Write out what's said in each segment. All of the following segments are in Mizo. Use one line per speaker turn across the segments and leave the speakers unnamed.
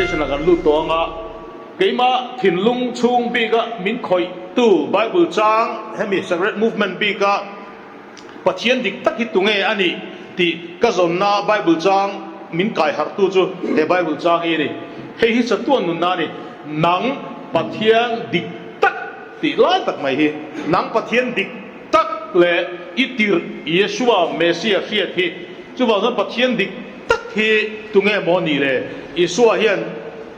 Session ah kan lut tawh ang a, keimah thinlung chhung bika min khawihtu Bible chang hemi Sacred Movement bika Pathian dik tak hi tunge a nih tih ka zawnna Bible chang min kai harhtu chu he Bible chang hi a ni. Hei hi chatuan nunna a ni. Nang Pathian dik tak tih lai tak mai hi. Nang Pathian dik tak leh i tirh Yeshua Messiah hriat hi. Chuvang chuan Pathian dik tak hi tunge maw nih le? Isua hian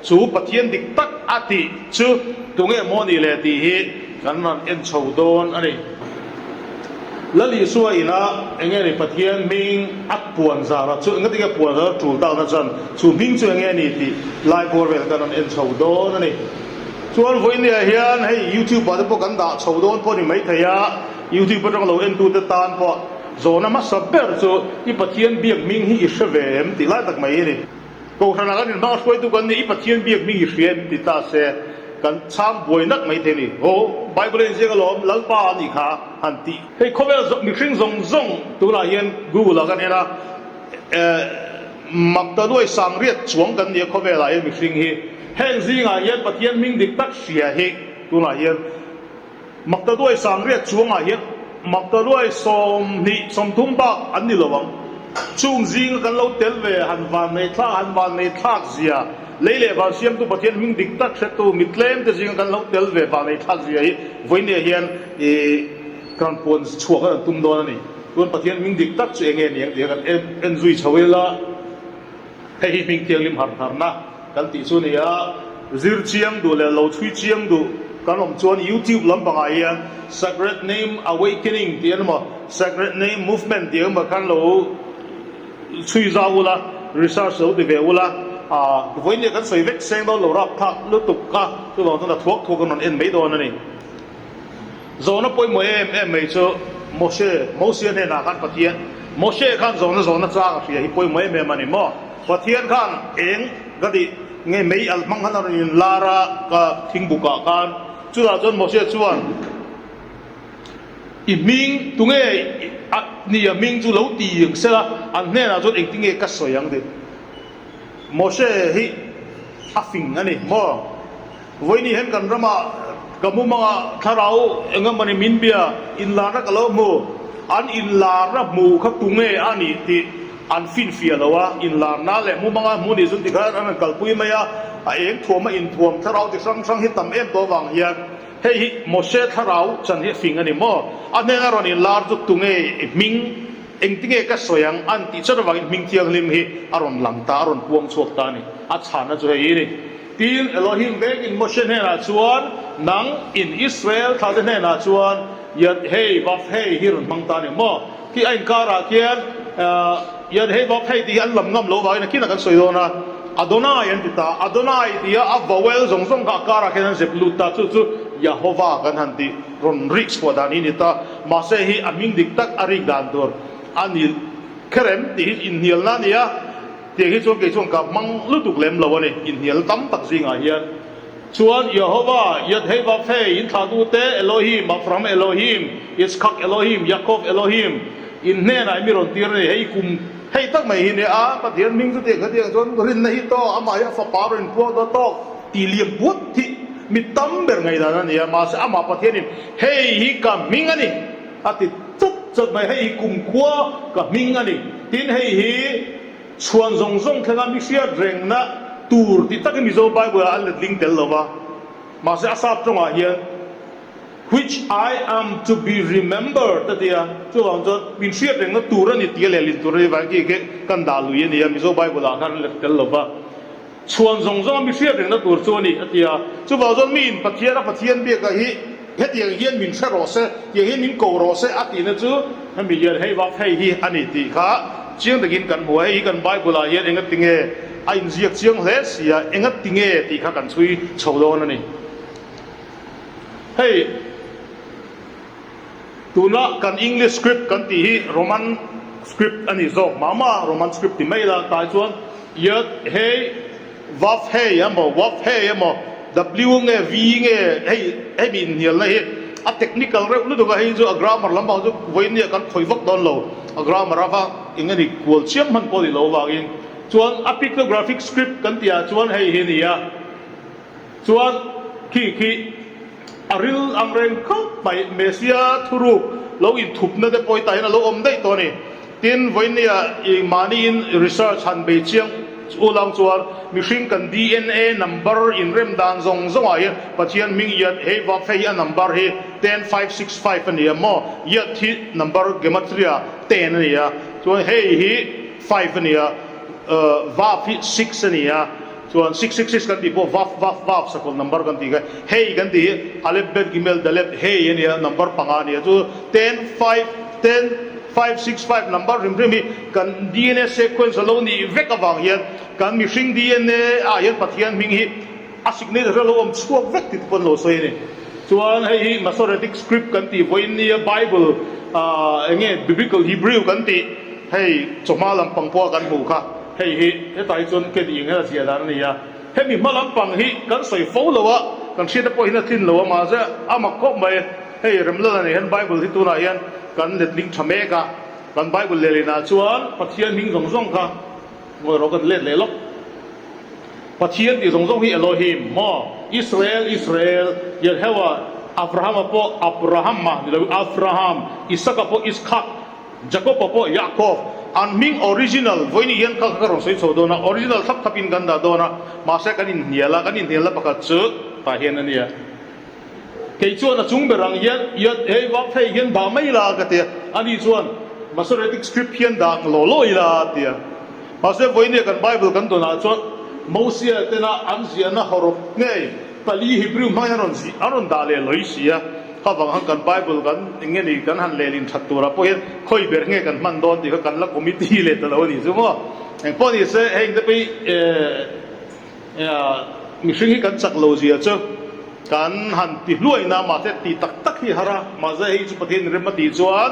chu Pathian dik tak a tih chu tunge maw nih le tih hi kan rawn en chho dawn a ni. Lal Isua ina enge ni Pathian hming a puan zara chu enga tinge puan zara tul takna chuan chu hming chu enge ni tih lai bawr vel kan rawn en chho dawn a ni. Chuan vawinia hian hei YouTube ah te pawh kan dah chho dawn pawh a ni maithei a, YouTube atang lo entute tan pawh Zawhna hmasa ber chu i Pathian biak hming hi i hre ve em tih lai tak mai hi a ni. Kohhranah kan inhmang a hruaitu kan ni, i Pathian biak hming i hria em ti ta se kan chhang buai nak mai thei a ni. Aw, Bible a inziak alawm, Lalpa a nih kha han tih. Hei khawvel mihring zawng zawng tunah hian Google ah kan en a, Maktanuai sangriat chuang kan ni a khawvelah hian mihring hi. Heng zingah hian Pathian hming dik tak hria hi tunah hian Maktaduai sangriat chuangah hian maktaduai 20, 30 bak an ni lo ang. Chung zinga kan lo tel ve han van nei thlak han van nei thlak zia, lei leh van siamtu Pathian hming dik tak hretu mi tlem te zinga kan lo tel ve van nei thlak zia hi vawinia hian i kan puan chhuak a kan tum dawn a ni. Chuan Pathian hming dik tak chu eng nge ni ang tih kha kan en zui chho ila. Hei hi hming thianghlim harh harhna kan tih chu a ni a, zir chiang duh leh lo chhui chiang duh kan awm chuan YouTube lampangah hian Sacred Name Awakening tih emaw Sacred Name Movement tih emaw khan lo chhui zau ula, research lo ti ve ula, vawiin leh kan sawi vek seng dawn lo rapthlak lutuk kha chuvang chuan a thuak thuak an rawn en mai dawn a ni. Zawhna pawimawh em em mai chu Moshe, Mosia hnenah khan Pathian, Moshe khan zawhna zawhna chang a hria hi pawimawh em em a ni maw? Pathian khan eng ka tih nge mei alh hmang khan a rawn inlar a ka thingbukah khan, chutah chuan Moshe chuan i hming tunge a nia hming chu lo ti ang sela an hnenah chuan engtinge ka sawi ang tih Moshe hi a fing a ni maw? Vawiini hian kan ramah ka mumangah thlarau eng emawni min bia inlarna ka lo hmu. An inlarna hmuh kha tunge a nih tih an finfiah lo a, inlarna leh mumanga hmu nih chu tikhan an rawn kalpui mai a, a eng thuama inthuam thlarau chi hrang hrang hi tam em tawh avang hian hei hi Moshe thlarau chan hi a fing a ni maw? A hnena rawn inlar chu tunge i hming engtinge ka sawi ang an tih chat avangin hming thianghlim hi a rawn lang ta, a rawn puang chhuak ta a ni. A chhanna chu hei hi a ni. Tin, Elohim vekin Moshe hnenah chuan, Nang in Israel thlate hnenah chuan Yad Hei Vav Hei hi rawn hmang ta a ni maw? Khi a inkarah khian Yad Hei Vav Hei tih hi an lam ngam lo vangin a kinah kan sawi dawn a, Adonai an ti ta. Adonai tia a vowel zawng zawng kha a karah khian an zep lut ta, chu chu Yahova kan han tih rawn rik chhuah dan hi a ni ta. Mahse hi a hming dik tak a rik dan tur a ni kher em tih hi inhnialna a ni a. Tiang hi chuan kei chuan ka hmang lutuk lem lo a ni, inhnial tam tak zingah hian. Chuan Yehova, Yod-Hei-Vav-Hei, in thlahtute, Elohim, Abraham Elohim, Yitzchak Elohim, Yaakov Elohim, in hnenah i mi rawn tir a ni. Hei kum hei tak mai hi nia a, Pathian hming chu tiang kha tiang chuan rinna hi tawk, amah hi a fapa rawn inpuang dawn tawk tih liam puat hi mi tam ber ngaihdan a ni a, mahse amah Pathianin hei hi ka hming a ni a ti chawt chawt mai, hei hi kumkhua ka hming a ni, tin hei hi Chhuan zawng zawng thlenga mi hriat rengna tur tih takin Mizo Bible-ah an letling tel lo va, mahse a sap tawngah hian which I am to be remembered a ti a, chuvang chuan min hriat rengna tur a ni tih a lehlin tur a ni vang khi khi kan dah lui a ni a, Mizo Bible-ah khan an let tel lo va. Chhuan zawng zawnga mi hriat rengna tur chu a ni a ti a, chuvang chuan miin Pathian a Pathian biakah hi hetiang hian min hre rawh se, tiang hian min ko rawh se a tihna chu hemi hian hei vak hei hi a ni tih kha chiang takin kan hmu a, hei hi kan Bible ah hian engatinge a inziak chiang hle si a, engatinge tih kha kan chhui chho dawn a ni. Hei tuna kan English script kan tih hi Roman script a ni zawk mah mah a, Roman script ti mai la tai chuan Yod Hei Vav Hei emaw Wav Hei emaw W nge V nge hei hemi inhnialna hi a technical reuh lutuk a, hei chu a grammar lampang chu vawiin nia kan khawih vak dawn lo, a grammar ava eng nge ni kual chiam hman pawh ni lo avangin. Chuan a pictographic script kan tih ah chuan hei hi a ni a. Chuan khi khi a ril ang reng khawp mai Messia thuruk lo inthupna te pawh hi tah hian a lo awm daih tawh a ni. Tin, vawinia i mahniin research han bei chiang ulang chuan mihring kan DNA number inrem dan zawng zawngah hian Pathian hming Yad hei vak hei hi a number hi 10565 a ni a maw? Yad hi number gematria ten a ni a, chuan hei hi five a ni a, Vav hi six a ni a. Chuan 666 kan tih pawh vaf vaf vaf sakawlh number kan tih kha hei kan tih hi Alep Bet Gimel Dalet hei a nia number panga a nia chu ten five ten five six five number hrim hrim hi kan dna sequence a lo nih vek avang hian kan mihring dna ah hian Pathian hming hi a signature a lo awm chhuak vek tih te pawh an lo sawi a ni. Chuan hei hi Masoretic script kan tih vawiin nia Bible ah eng nge Biblical Hebrew kan tih hei chawhma lampang pawha kan hmuh kha. Hei hi hetah hi chuan kedi eng hela ziah dan a ni a, hemi hma lampang hi kan sawi fo lo a, kan hriat te pawh hian a tlin lo a, mahse a mak khawp mai. Hei Remlal a nih hian Bible hi tunah hian kan letling tha mek a, kan Bible lehlinah chuan Pathian hming zawng zawng kha ngawi rawh kan let leh lawk. Pathian tih zawng zawng hi Elohim maw? Israel, Israel, Yahweh, Abrahama pawh Abrahama ni lo Avraham, Isaka pawh Iskhak, Jacob-a pawh Yaakov, an hming original, vawiin hian kha kha ka rawn sawi chho dawn a, original thlap thlapin kan dah dawn a, mahse kan inhnial a, kan inhnialna pakhat chu tah hian a nia. Kei chuan a chung ber ang hian Yad hei vak hei hian dah mai ila ka ti a, ani chuan Masoretic script hian dah law law ila a ti a. Mahse vawiin kan Bible kan dawnah chuan Mosia tena an ziahna hawrawp ngei pali Hebrew hmangin an rawn zih an rawn dah leh lawi si a. Kha vang han kan Bible kan eng nge ni kan han lehlin that turah pawh hian khawi ber nge kan hman dawn tih kha kan la committee leh ta lo a nih chu maw. Eng pawh ni se heng te pawh hi mihring hi kan chak lo zia chu kan han ti hluai na mahse tih tak tak hi har a, mahse hei chu Pathian rem a tih chuan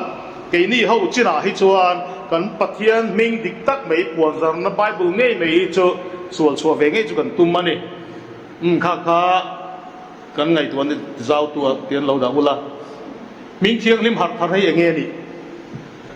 keini ho chinah hi chuan kan Pathian hming dik tak mai puanzarna Bible ngei mai hi chu sual chhuah ve ngei chu kan tum a ni. Umm kha kha. Kan ngaihtuah ni zau tu ah tian lo dah ula. Hming thianghlim harh thar hei enge nih?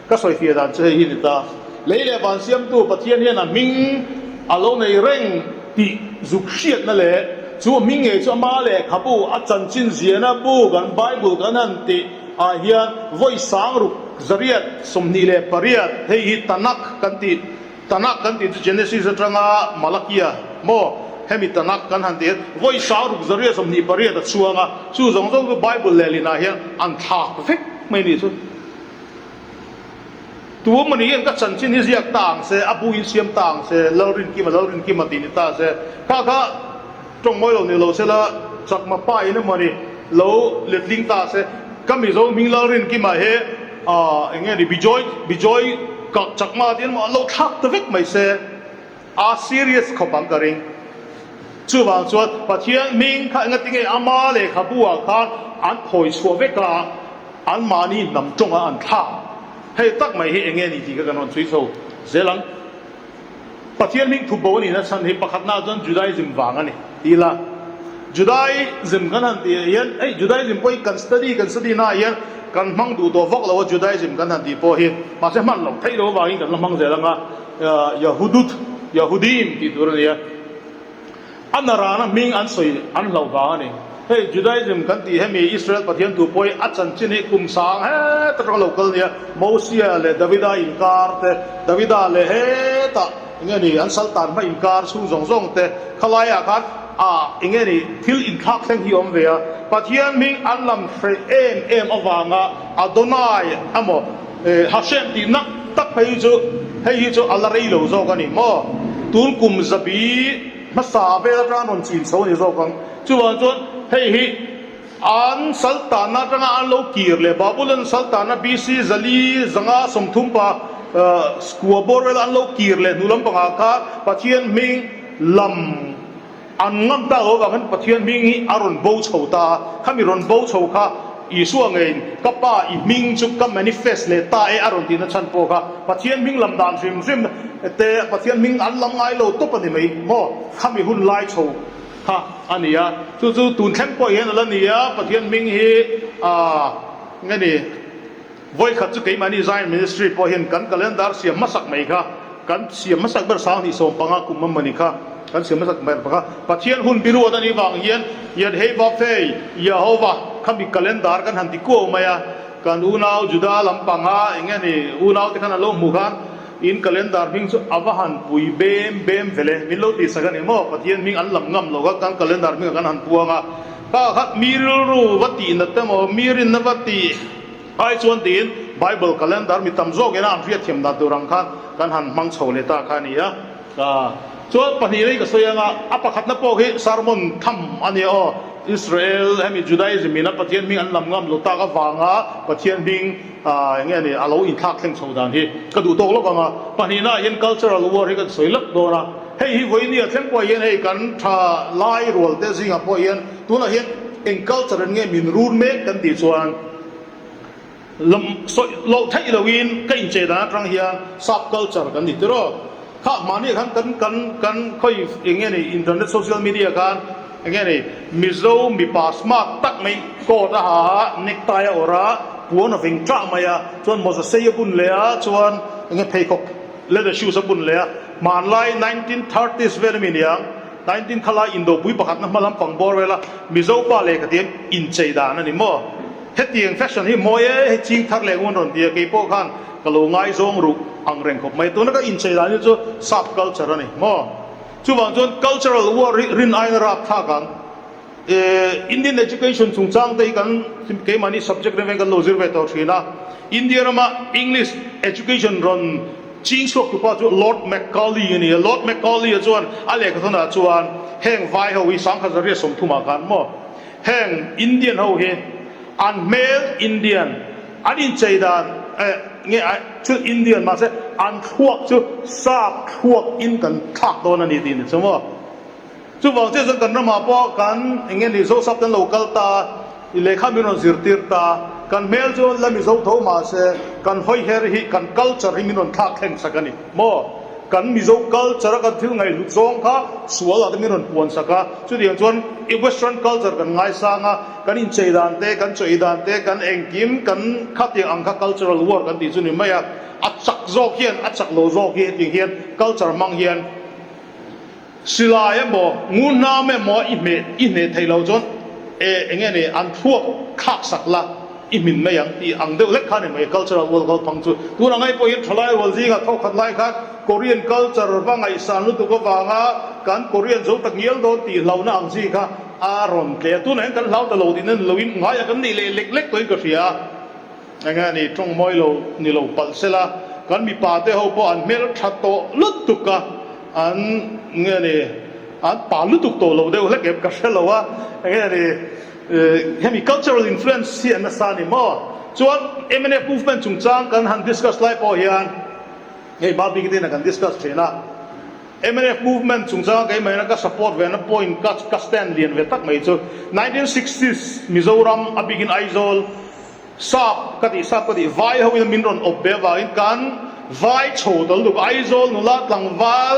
Ka sawi fiah dan chu hei hi ni ta. Lei leh van siamtu Pathian hian a hming a lo nei reng tih zuk hriatna leh chu a hming ngei chu ama lehkhabu a chanchin ziahna bu kan Bible kan han tih ah hian vawi sang ruk zariat 28 hei hi Tanakh kan tih Tanakh kan tih chu Genesis atanga Malakia maw hemi Tanakh kan han tih hian vawi sang ruk zaria 28 a chhuang a, chu zawng zawng chu Bible lehlinah hian an thlak vek mai nih chu. Tu amawni hian ka chanchin hi ziak ta ang se, a bu in siam ta ang se, Lalrinkima Lalrinkima tih ni ta se, kha kha tawng mawi lo ni lo se la chakma pa in emawni lo letling ta se, ka Mizo hming Lalrinkima hi Aaa eng nge ni Bijoy Bijoy kak chakma te emaw an lo thlak ta vek mai se a serious khawp ang ka ring. Chuvang chuan Pathian hming kha enga tinge ama lehkhabu ah khan an phawi chhuah vek a, an mahni hnam tawng a an thlak. Hei tak mai hi eng nge ni tih kha kan rawn chhui chho zel ang. Pathian hming thup bo a nihna chhan hi pakhatnaah chuan Judaism vang a ni ti ila. Judaism kan han tih ah hian hei Judaism pawh hi kan study kan study naah hian kan hmang duh tawh vak lo a Judaism kan han tih pawh hi mahse hman loh theih loh avangin kan la hmang zel ang a Yahudut Yahudim tih tur a ni a. A narana hming an sawi an hlauh vang a ni. Hei Judaism kan tih hemi Israel Pathian tu pawh hi a chanchin hi kum sang heta tanga lo kal nia, Mosia leh Davida inkar te, Davida leh hetah enge ni an sal tan hma inkar chhung zawng zawng te, khalaiah khan ah enge ni thil inthlak thleng hi awm ve a. Pathian hming an lam hreh em em avanga Adonai emaw Hashem tih nak tak phei hi chu hei hi chu a la rei lo zawk a ni maw? Tun kum zabi hmasa vel atang rawn chin chho a ni zawk ang. Chuvang chuan hei hi an saltanna atanga an lo kir leh Babylon saltanna BC zali zanga 30 pa skua bawr vela an lo kir leh hnu lampangah kha Pathian hming lam An ngam ta lo avangin Pathian hming hi a rawn bo chho ta a, khami rawn bo chho kha Isua ngeiin ka Pa i hming chu ka manifest leh ta e a rawn tihna chhan pawh kha Pathian hming lam dan hrim hrim te Pathian hming an lam ngai lo tawp a ni mai maw khami hun lai chho kha a ni a, chu chu tun thleng pawh hian a la ni a, Pathian hming hi aah nge ni. Vawikhat chu keimahni Zion Ministry pawh hian kan calendar siam hmasak mai kha. Kan siam hmasak ber 2015 kum a mawni kha kan siam hmasak ber kha Pathian hun biruat a nih vang hian Yadhei-Vavhei, Yehovah, khami calendar kan han ti kuau mai a, kan unau Juda lampanga eng nge ni unaute khan an lo hmuh khan in calendar hming chu a va han pui bem bem vele min lo tihsak a ni maw? Pathian hming an lam ngam lo kha kan calendar hmingah kan han puang a, kha kha mi rilru va tihnat emaw mi rinna va tih Ai chuan tiin Bible calendar mi tam zawk ina an hriatthiam dan tur ang khan kan han hmang chho leh ta kha a ni a. Chuan pahnih lei ka sawi anga a pakhatna pawh khi sermon tham a nia aw. Israel hemi Judaism ina Pathian hming an lam ngam lo tak avanga Pathian hming eng nge ni a lo inthlak thleng chho dan hi ka duh tawk lawk ang a. Pahnihna ah hian cultural war hi kan sawi lawk dawn a. Hei hi vawinia thleng pawh hian hei kan tha lai rual te zingah pawh hian tunah hian eng culture in nge min run mek kan tih chuan Lam sawi loh theih loin ka inchei dan atang hian sap culture kan ni tiraw. Kha mahni khan kan kan kan khawi eng nge ni internet social media khan eng nge ni Mizo mipa smart tak mai coat a ha a, necktie a awrh a, puan a veng ṭah mai a, chuan mawza sei a bun leh a, chuan eng nge pheikhawk leather shoes a bun leh a, hmanlai 1930s vel ami niang 19 khalai indopui pakhatna hma lampang bawr vela Mizo pa lehkha tiang inchei dan a ni maw? Hetiang fashion hi mawi e, hei ching thar leh ngun rawn ti a, kei pawh khan ka lo ngaizawng ruh ang reng khawp mai. Tuna ka inchei dan hi chu sap culture a ni maw? Chuvang chuan cultural war hi rin aiin a rapthlak ang. Indian education chungchang te hi kan keimahni subject reng reng kan lo zir ve tawh thin a. India rama English education rawn ching chhuak tu pa chu Lord Macaulay a ni a. Lord Macaulay-a chuan a lehkhathawnah chuan heng vai ho hi 1930 ah khan maw? Heng Indian ho hi an hmel Indian, an inchei dan eh nge chu Indian mahse an thluak chu sap thluak in kan thlak dawn a ni tih ni chu maw. Chuvang chiah chuan kan ramah pawh kan eng nge ni Zosap te an lo kal ta, lehkha min rawn zirtir ta, kan hmel chu la Mizo tho mahse kan hawiher hi kan culture hi min rawn thlak thleng sak a ni maw. Kan Mizo culture a kan thil ngaihhlut zawng kha sual ah te min rawn puan sak a, chutiang chuan Western culture kan ngaisang a, kan inchei dan te, kan chawih dan te, kan engkim kan khatiang ang kha cultural war kan tih chu ni mai a, a chak zawk hian a chak lo zawk hi hetiang hian culture hmang hian Silai emaw, ngunhnam emaw i hmeh i hneh theih loh chuan e eng nge ni an thluak thlak sak la i hmin mai ang tih ang deuh hlek kha a ni mai cultural world kalphang chu. Tun ang ai pawh hian thalai rual zingah thawk khat lai khan Korean culture va ngaihsan lutuk avanga kan Korean zo tak ngial dawn tih hlauhna ang chi kha a rawn tle a. Tunah hian kan hlau ta lo tihna ni loin ngaia kan neih leh lek lek tawhin ka hria a. Eng nge ni tawng mawi lo ni lo palh sela kan mipa te ho pawh an hmel tha tawh lutuk a, an nge ni an pa lutuk tawh lo deuh hlek em ka hre lo a, eng nge ni hemi cultural influence hi an nasa a ni maw? Chuan mnf movement chungchang kan han discuss lai pawh hian hei Barbie te nen kan discuss thin a, mnf movement chungchanga keimah ina ka support ve na point ka ka stand lian ve tak mai chu 1960s Mizoram a bikin Aizawl, Sap ka tih sap ka tih vai ho in min rawn awp ve avangin kan vai chho ta lutuk Aizawl nula tlangval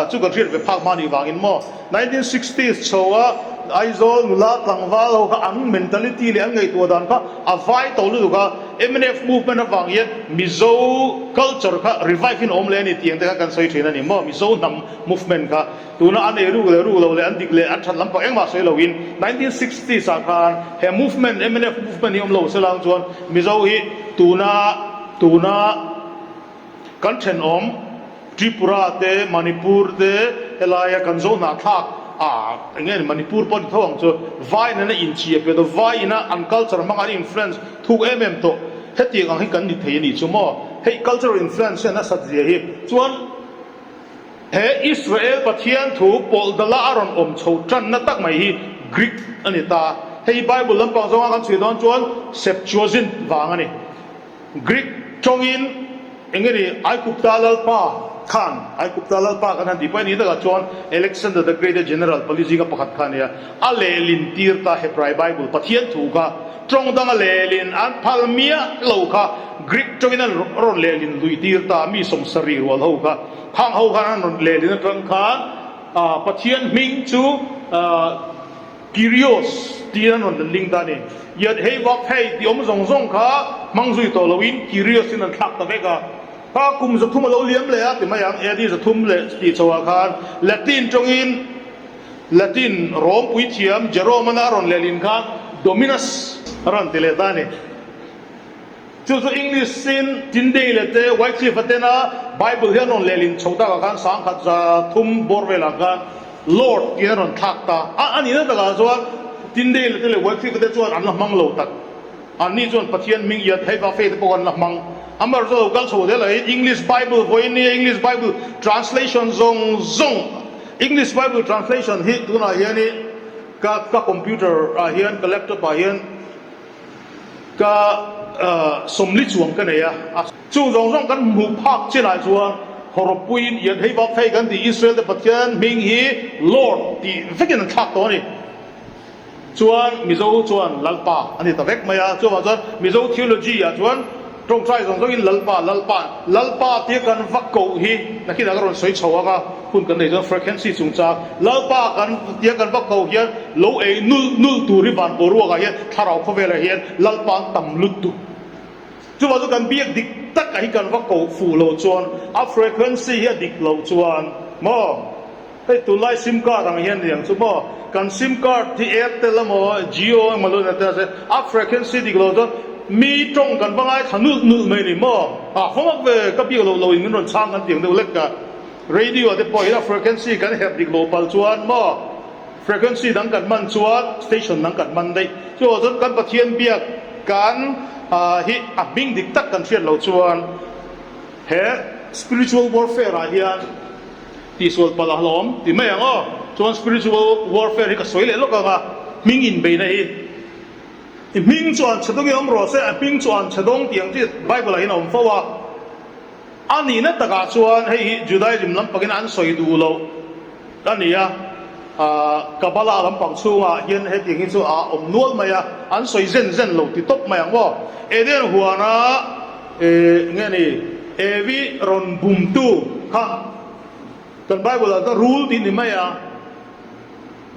chu kan hriat ve phak hma nih vangin maw 1960s chho a Aizawl nula tlangval ho kha an mentality leh an ngaihtuah dan kha a vai to lutuk a mnf movement avang hian Mizo culture kha revive in awm leh a ni tih ang te kha kan sawi thin a ni maw Mizo hnam movement kha Tuna an ei ruk leh ruk lo leh an dik leh an that lampang engmah sawi loin 1960s ah khan he movement mnf movement hi awm lo se lang chuan Mizo hi tuna tuna kan thenawm Tripura te Manipur te helaia kan Zo hnahthlak ah eng nge ni Manipur pawh ni tho ang chu vai nena inchhiah piah tawh vai ina an culture hmanga an influence thuk em em tawh hetiang ang hi kan ni thei a nih chu maw hei cultural influence hian a sat zia hi chuan He Israel Pathian thu pawlh dala a rawn awm chho tanna tak mai hi Greek a ni ta. Hei hi Bible lampang zawnga kan chhui dawn chuan Septuagint vang a ni. Greek tawngin eng nge ni Aigupta lalpa khan, Aigupta lalpa kan han tih pawh a nih takah chuan Alexander the Great-a general pali zinga pakhat kha a ni a, a lehlin tir ta Hebrai Bible Pathian thu kha tawng danga lehlin an phal miah lo kha Greek tawngin an rawn lehlin luih tir ta mi 70 rual ho kha. Khang ho khan an rawn lehlin atang khan Pathian hming chu Kyrios tiin an rawn ling ta a ni. Yet hei vak hei tih awm zawng zawng kha hmang zui tawh loin Kyrios in an thlak ta vek a. Kha kum 300 a lo liam leh a ti mai ang, AD 300 tih chhoah khan Latin tawngin Latin Rom puithiam Jerome-an a rawn lehlin khan Dominus a rawn ti leh ta a ni. Chu chu English-in Tyndale te Wycliffe-a tena Bible hi an rawn lehlin chho takah khan 1300 bawr velah khan Lord tiin a rawn thlak ta a. A nihna takah chuan Tyndale te leh Wycliffe-a te chuan an la hmang lo tak. Anni chuan Pathian hming iat hei va fe te pawh an la hmang. Amaherawhchu lo kal chho zel ahin English Bible vawiin nia English Bible translation zawng zawng English Bible translation hi tunah hianin ka ka computer ah hian ka laptop ah hian Ka 40 chuang ka nei a, chung zawng zawng kan hmuh phak chinah chuan hawrawppuiin ian hei vak phei kan tih Israel te Pathian hming hi Lord tih vekin an thlak tawh a ni. Chuan Mizo chuan Lalpa a ni ta vek mai a, chuvang chuan Mizo theology ah chuan tawngtai zawng zawngin Lalpa, Lalpa, Lalpa tia kan va koh hi nakinah ka rawn sawi chho ang a, hun kan nei chuan frequency chungchang Lalpa kan tia kan va koh hian Lo ei nulh nulh tur hi van boruakah hian thlarau khawvelah hian Lalpa an tam lut tu. Chuvang chu kan biak dik takah hi kan va koh fuh loh chuan a frequency hi a dik loh chuan maw hei tunlai sim card ang hian ni ang chu maw kan sim card hi Airtel emaw Jio emaw lo nia se a frequency dik loh chuan mi tawng kan va ngaithla nulh nulh mai ni maw a hawngak ve ka biak loh loh in min rawn chhang kan ti ang deuh lek a radio te pawh hian a frequency kan herh dik loh palh chuan maw Frequency dang kan hman chuan station dang kan hman daih. Chuvang chuan kan Pathian biak kan hi a hming dik tak kan hriat loh chuan he spiritual warfare ah hian tihsual palh a hlawm ti mai ang aw. Chuan spiritual warfare hi ka sawi leh lawk ang a, hming inbeihna hi i hming chu an chhe dawng i awm rawh se, a hming chu an chhe dawng tih ang chi Bible ah hian a awm fo a. A nihna takah chuan hei hi Judaism lampangin an sawi duh loh a ni a, Kabbalah lampang chhungah hian hetiang hi chu a awm nual mai a, an sawi zen zen lo ti tawp mai ang maw? Eden huana nge ni Evi rawn bumtu kha kan Bible ah chuan rul tih ni mai a,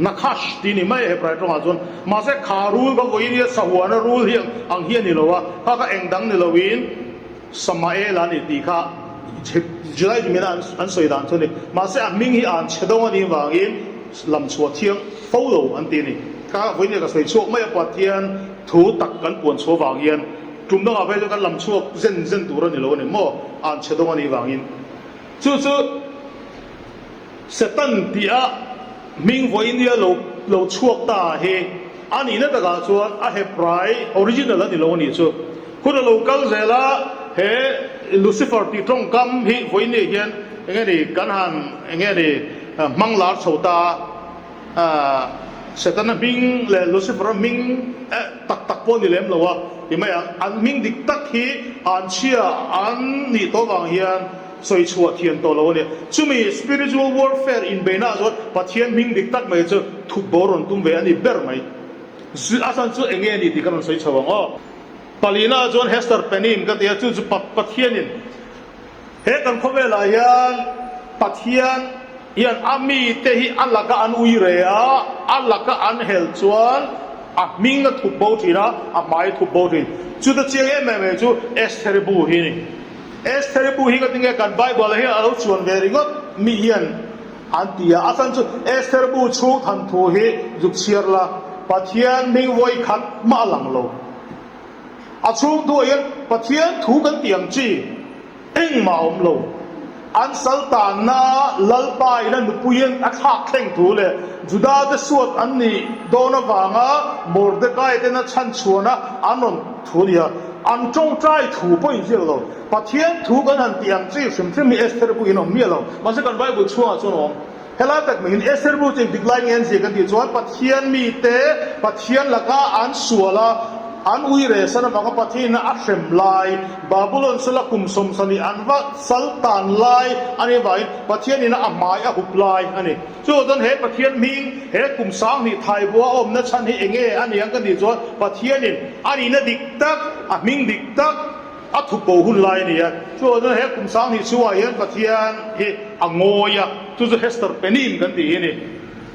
Nakhash tih ni mai a Hebrai tawngah chuan. Mahse kha rul kha vawiin hian sahuana rul hi ang hi a ni lo a, kha kha eng dang ni loin Samael a ni tih kha Judaism in an sawi dan chu a ni. Mahse a hming hi an chhe dawng a nih vangin lam chhuah thiang fo lo an ti a ni. Kha vawiin hian ka sawi chhuak mai a, Pathian thu tak kan puan chhuah vang hian tum dangah phei chuan kan lam chhuak zen zen tur a ni lo a ni maw, an chhe dawng a nih vangin. Chu chu Satan tih-a hming vawiin nia lo lo chhuak ta hi a nihna takah chuan a Hebrai original a ni lo a nih chu. Hun a lo kal zel a, he Lucifer tih tawngkam hi vawiin nia hian enge ni kan han enge ni hmang lar chho ta a, Setana hming leh Lucifer-a hming tak tak pawh a ni lem lo a ti mai ang. An hming dik tak hi an chhia an nih tawh vang hian Sawi chhuah thiam tawh lo a ni. Chumi spiritual warfare inbeihnaah chuan Pathian hming dik tak mai chu thup bo rawn tum ve a ni ber mai. A chhan chu eng nge a ni tih ka rawn sawi chho ang aw. Palina chuan Hester Penin ka ti a, chu chu Pathianin he kan khawvelah hian Pathian hian a mite hi a laka an ui re a, a laka an hel chuan a hming a thup bo thin a, a hmai a thup bo thin. Chuta chiang em em mai chu Estheri bu hi a ni. Estheri bu hi ka ti nge kan Bible ah hian a lo chuan ve ringawt mi hian an ti a, a chhan chu Esther bu chhung than thu hi zuk chhiar la, Pathian hming vawi khat mah a lang lo. A chhung thu ah hian Pathian thu kan tih ang chi engmah a awm lo. An sal tanna Lalpa in a nupui in a thlak thleng thu leh Juda te suat an nih dawn avanga Mordecai ten a chhan chhuana an rawn thu a ni a. An tawngtai thu pawh inziak lo. Pathian thu kan han tih ang chi hrim hrim hi Esther bu in awm miah lo. Mahse kan Bible chhuangah chuan awm. Helai tak mai in Esther bu chu engtik lai nge an ziak kan tih chuan Pathian mite Pathian laka an sual a, an ui reh san avanga Pathian a hrem lai, Babulon sala kum 70 an va sal tan lai a nih avangin Pathian in a hmai a hup lai a ni. Chu chuan he Pathian hming, he kum 2000 thaibua a awmna chhan hi eng nge a ni ang ka tih chuan Pathianin a nihna dik tak, a hming dik tak a thup bo hun lai a ni a. Chu chuan he kum 2000 chhungah hian Pathian hi a ngawi a, chu chu Hester Penin kan tih hi a ni.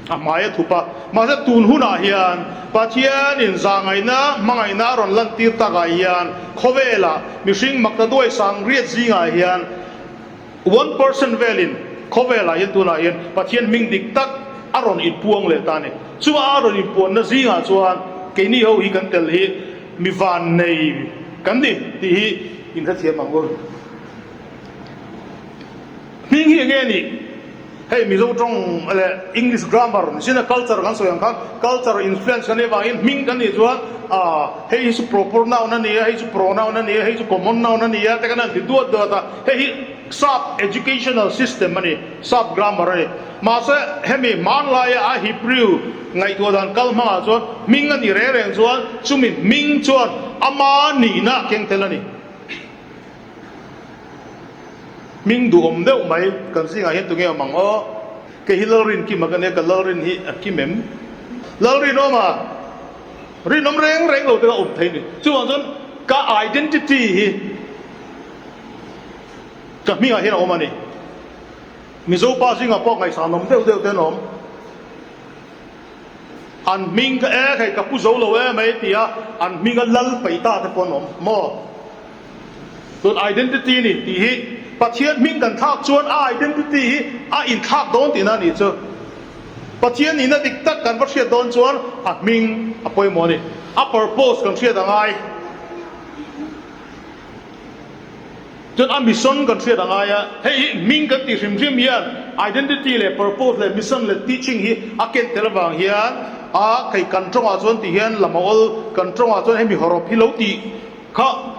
A hmai a thup a. Mahse tun hunah hian Pathianin zahngaihna, hmangaihna a rawn lantir takah hian khawvelah mihring makta duai sang riat zingah hian 1% velin khawvelah hian tunah hian Pathian hming dik tak a rawn inpuang leh ta a ni. Chuma a rawn inpuanna zingah chuan keini ho hi kan tel hi mi vannei kan ni tih hi inhrethiam ang u. Hming hi enge nih? Hei Mizo tawng leh English grammar ni sin a culture kan sawi ang khan culture influence kan nih avangin hming kan nih chuan ah hei hi chu proper noun a ni a, hei chu pronoun a ni a, hei chu common noun a ni a te kan han ti duat duat a, hei hi sap educational system a ni, sap grammar a ni. Mahse hemi hmanlaia a Hebrew ngaihtuah dan kal hmangah chuan hming a nih reng reng chuan chumi hming chuan ama nihna a keng tel a ni. Hming duhawm deuh mai kan zingah hian tunge awm ang aw? Kei hi Lalrinkima ka nia, ka Lalrin hi a kim em? Lalrinawma, rinawm reng reng lo te ka awm thei ni. Chuvang chuan ka identity hi ka hmingah hian a awm a ni. Mizo pa zingah pawh ngaihsanawm deuh deuh te an awm. An hming ka e hei ka pu zo lo em mai tia an hminga lal peih ta te pawh an awm maw? Tun identity ni tih hi Pathian hming kan thlak chuan a identity hi a inthlak dawn tihna a nih chu. Pathian nihna dik tak kan va hriat dawn chuan a hming a pawimawh a ni. A purpose kan hriat a ngai. Chuan a mission kan hriat a ngai a. Hei hi hming kan tih hrim hrim hian identity leh purpose leh mission leh teaching hi a ken tel avang hian a kei kan tawngah chuan ti hian lam a awl kan tawngah chuan hemi hawrawp hi lo tih Kha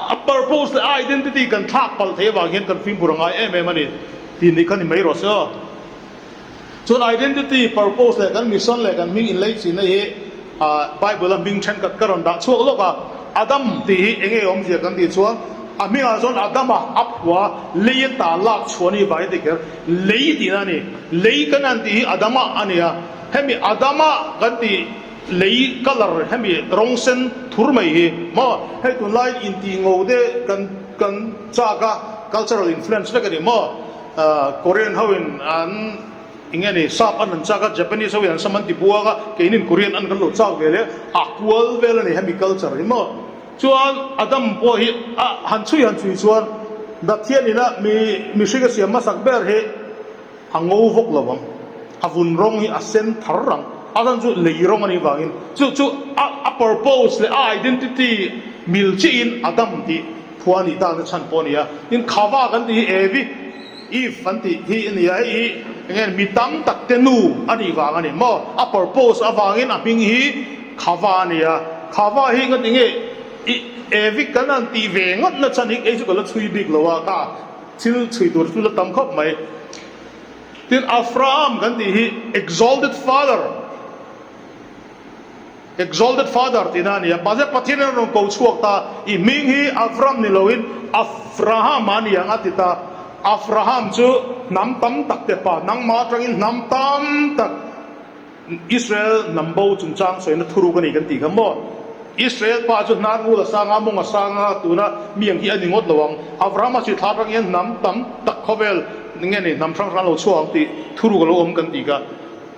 a purpose leh a identity kan thlak palh theih avang hian kan fimkhur a ngai em em a ni tih nih kha ni mai rawh se aw. Chuan identity, purpose leh kan mission leh kan hming inlei chinna hi Bible a hming thenkhat ka rawn dah chhuak lawk a. Adam tih hi eng nge awmzia kan tih chuan a hmingah chuan Adama a phua lei ata lak chhuah a nih vangin ti kher lei tihna a ni. Lei kan han tih hi Adama a ni a, hemi Adama kan tih Lei colour hemi rawng sen thur mai hi maw hei tunlai intih ngo te kan kan chak a cultural influence vek a ni maw Korean ho in an eng nge ni sap an an chak a Japanese ho in an sam an ti buak a keinin Korean an kan lo chak ve leh a kual vel a ni hemi culture hi maw chuan Adam pawh hi a han chhui han chhui chuan Pathian ina mi mihring a siam hmasak ber hi A ngo vawk lo ang. A vun rawng hi a sen thar ang. A chhan chu lei rawng a nih vangin chu chu a a purpose leh a identity mil chiahin a dam tih phua a nih takna chhan pawh a ni a. Tin, Khava kan tih hi Evi, Eve an tih hi a ni a, hei hi eng nge mi tam tak te nu a nih vang a ni maw? A purpose avangin a hming hi Khava a ni a. Khava hi nga ti nge i Evi kan han tih ve ngawtna chhan hi kei chu ka la chhui bik lo a kha. Thil chhui tur chu la tam khawp mai. Tin, Avraham kan tih hi Exalted Father, Exalted Father tihna a ni a. Mahse Pathian in a rawn ko chhuak ta, i hming hi Avram ni loin Avraham a ni ang a ti ta. Avraham chu hnam tam tak te pa, nangmah atangin hnam tam tak, Israel hnam bo chungchang sawina thuruk a ni kan tih kha maw? Israel pa chu hnar ngul a sang a, mawng a sang a, tuna mi ang hi a ni ngawt lo ang. Abrahama chi thla atang hian hnam tam tak khawvel nge ni hnam hrang hrang lo chhuak ang tih thuruk a lo awm kan tih kha.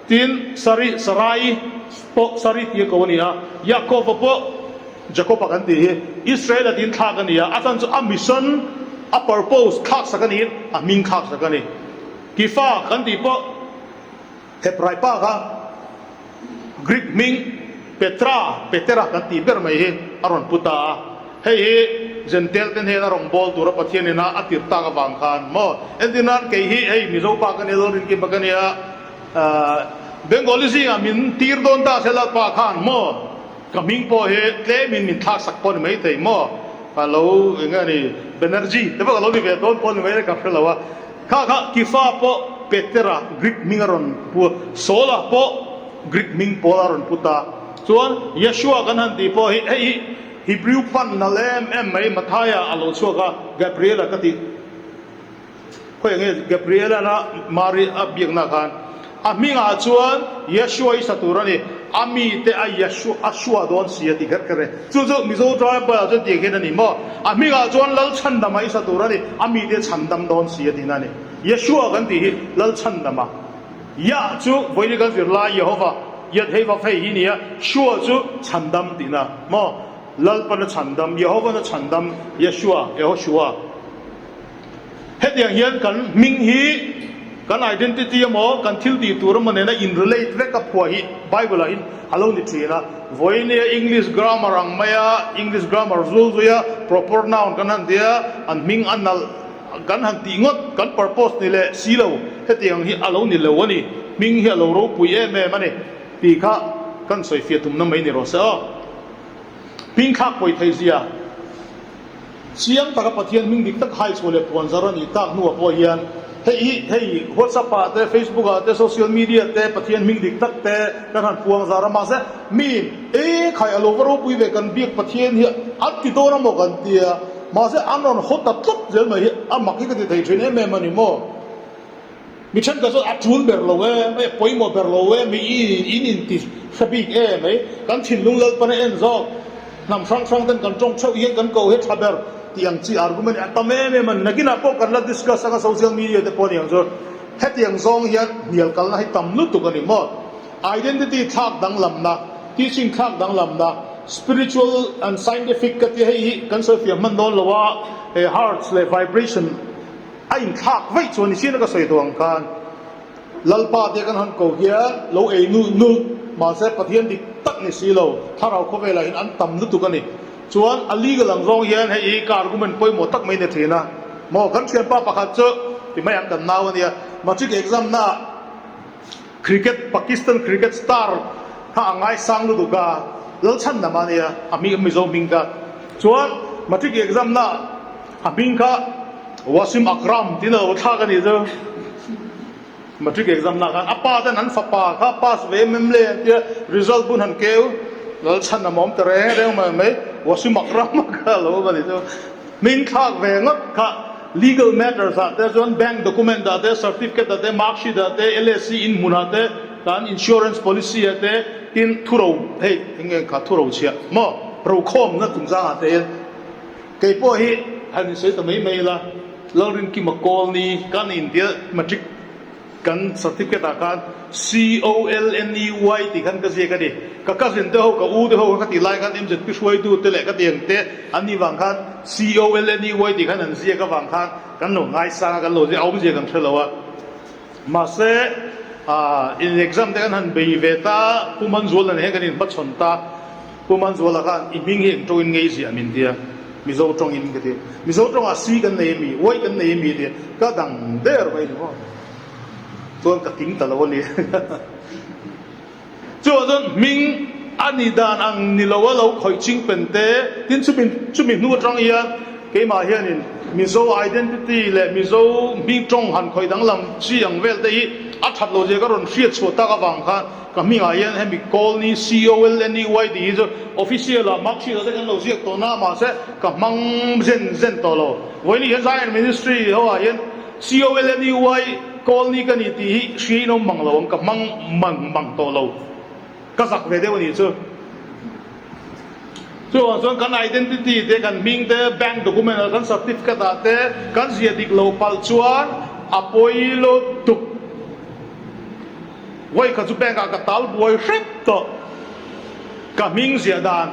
Tin, Sari, Sarai pawh Sari tia ko a ni a, Yaakova pawh Jacob-a kan tih hi Israel-a tiin thlak a ni a, a chhan chu a mission, a purpose thlaksak a niin a hming thlaksak a ni. Kifa kan tih pawh. Hebrai pa kha Greek hming Petra, Petera kan tih ber mai hi a rawn pu ta a. Hei hi Jentail te hnena rawn bawl tura Pathian ina a tirh tak avang khan maw? Entir nan kei hi hei Mizo pa ka nia, Lalrinkima ka nia, Bengali zingah min tir dawn ta se Lalpa khan maw? Ka hming pawh hi tlemin min thlak sak pawh ni mai thei maw? Ka lo eng nge ni Banerjee te pawh ka lo ni ve dawn pawh ni mai ka hre lo a. Kha kha Kifa pawh Petera Greek hming a rawn pu a, Saula pawh Greek hming Paul a rawn pu ta. Chuan Yeshua kan han tih pawh hi hei hi Hebrew pan nalh em em mai Mathaia a lo chhuak a, Gabriela ka tih khawi nge Gabriela na Mari a biakna khan a hmingah chuan Yeshua i sa tur a ni, a mite a Yeshua a shua dawn si a ti kher kher e. Chu chu Mizo Tribal ah chuan tih khian a ni maw? A hmingah chuan Lalchhandama i sa tur a ni, a mite chhandam dawn si a tihna a ni. Yeshua kan tih hi Lalchhandama. Yah chu vawiin kan zir lai Yehova, Yad hei vav hei hi nia, Shua chu chhandam tihna maw? Lalpana chhandam, Yehovana chhandam, Yeshua, Yehoshua. Hetiang hian kan hming hi kan identity emaw kan thil tih tur emaw nena in relate vek a phuah hi Bible ah hin a lo ni thin a. Vawinia English grammar ang maia English grammar zul zuia proper noun kan han tia an hming a nalh kan han tih ngawt kan purpose ni leh si lo hetiang hi a lo ni lo a ni. Hming hi a lo ropui em em a ni tih kha kan sawifiah tumna mai ni rawh se aw. Hming thlak pawi thei zia. Chiang taka Pathian hming dik tak hai chhuah leh puan zar a nih tak hnuah pawh hian hei hi hei WhatsApp ah te, Facebook ah te, social media te Pathian hming dik tak te kan han puang zar a mahse mi e khai a lo va ropui ve kan biak Pathian hi an ti dawn a maw kan tia mahse an rawn haw ta tlat zel mai hi a mak hi ka ti thei thin em em a ni maw. Mi thenkhat chuan a tul ber lo e, hei a pawimawh ber lo e, mi in in ti hre bik e mai, kan thinlung Lalpan a en zawk, hnam hrang hrang ten kan tawng theuh hian kan ko hi a tha ber tih ang chi argument hi a tam em em a, nakinah pawh kan la discuss anga social media te pawh a ni ang chu, hetiang zawng hian hnial kalna hi tam lutuk a ni maw? Identity thlak danglamna, teaching thlak danglamna, spiritual and scientific ka tia hei hi kan sawifiah hman dawn lo a, he hearts leh vibration, A inthlak vaih chuan i chian a ka sawi tawh ang khan Lalpa te kan han ko hian lo ei nulh nulh mahse Pathian dik tak ni si lo thlarau khawvelah hian an tam lutuk a ni. Chuan a legal ang zawng hian hei hi ka argument pawimawh tak mai ni thin a maw kan thianpa pakhat chu ti mai ang kan nau a nia matric exam na ah cricket Pakistan cricket star kha a ngaisang lutuk a Lalchhandam a nia a hming Mizo hming kha chuan matric exam na ah A hming kha Wasim Akram tiin a lo thlak a nih chu. Matric exam na khan a pa ten an fapa kha pass ve em em le an tia result bun han keu Lalchhan a mawm ta reng reng mai mai Wasim Akram kha a lo awm a nih chu. Hming thlak ve ngawt kha legal matters ah te chuan bank document ah te certificate ah te mark sheet ah te LSC in hmun ah te kan insurance policy ah te tin thuro hei eng nge kha thuro chhiah maw rokhawmna chungchang ah te hian Kei pawh hi han insawi ta mai mai ila, Lalrinkima Colney kan intia matric kan certificate ah khan C-O-L-N-E-Y tih khan ka ziak a ni. Ka cousin te ho, ka u te ho kha ka tih lai khan MZP hruaitu te leh ka tiang te an nih vang khan C-O-L-N-E-Y tih khan an ziak avang khan kan lo ngaisang a, kan lo ziak a, awmzia kan hre lo a. Mahse, in exam te kan han bei ve ta, Pu Manzuala nen hian kan inhmachhawn ta. Pu Manzuala khan i hming hi eng tawngin ngei ziah min tia, Mizo tawngin ka ti. Mizo tawngah si kan nei ami, uai kan nei ami tia ka dang der mai ni maw. Chuan ka ting ta lo a ni. Chuvang chuan hming a nih dan ang ni lo a lo khawih ching pen te, tin chumi chumi hnu atang hian keimah hianin Mizo identity leh Mizo hming tawng han khawih danglam chi ang vel te hi a that lo zia ka rawn hriat chhuah tak avang khan Ka hmingah hian hemi Colney, C-O-L-N-E-Y tih hi chu official ah mark sheet ah te kan lo ziak tawh na mahse ka hmang zen zen tawh lo. Vawiin hian Zion Ministry ho ah hian C-O-L-N-E-Y Colney ka ni tih hi hria in awm mang lo ang ka hmang mang mang tawh lo. Ka zak ve deuh a nih chu. Chuvang chuan kan identity te, kan hming te, bank document ah kan certificate ah te kan ziah dik lo palh chuan a pawi lutuk. Vawi kha chu bank ah ka tal buai hrep tawh. Ka hming ziah dan,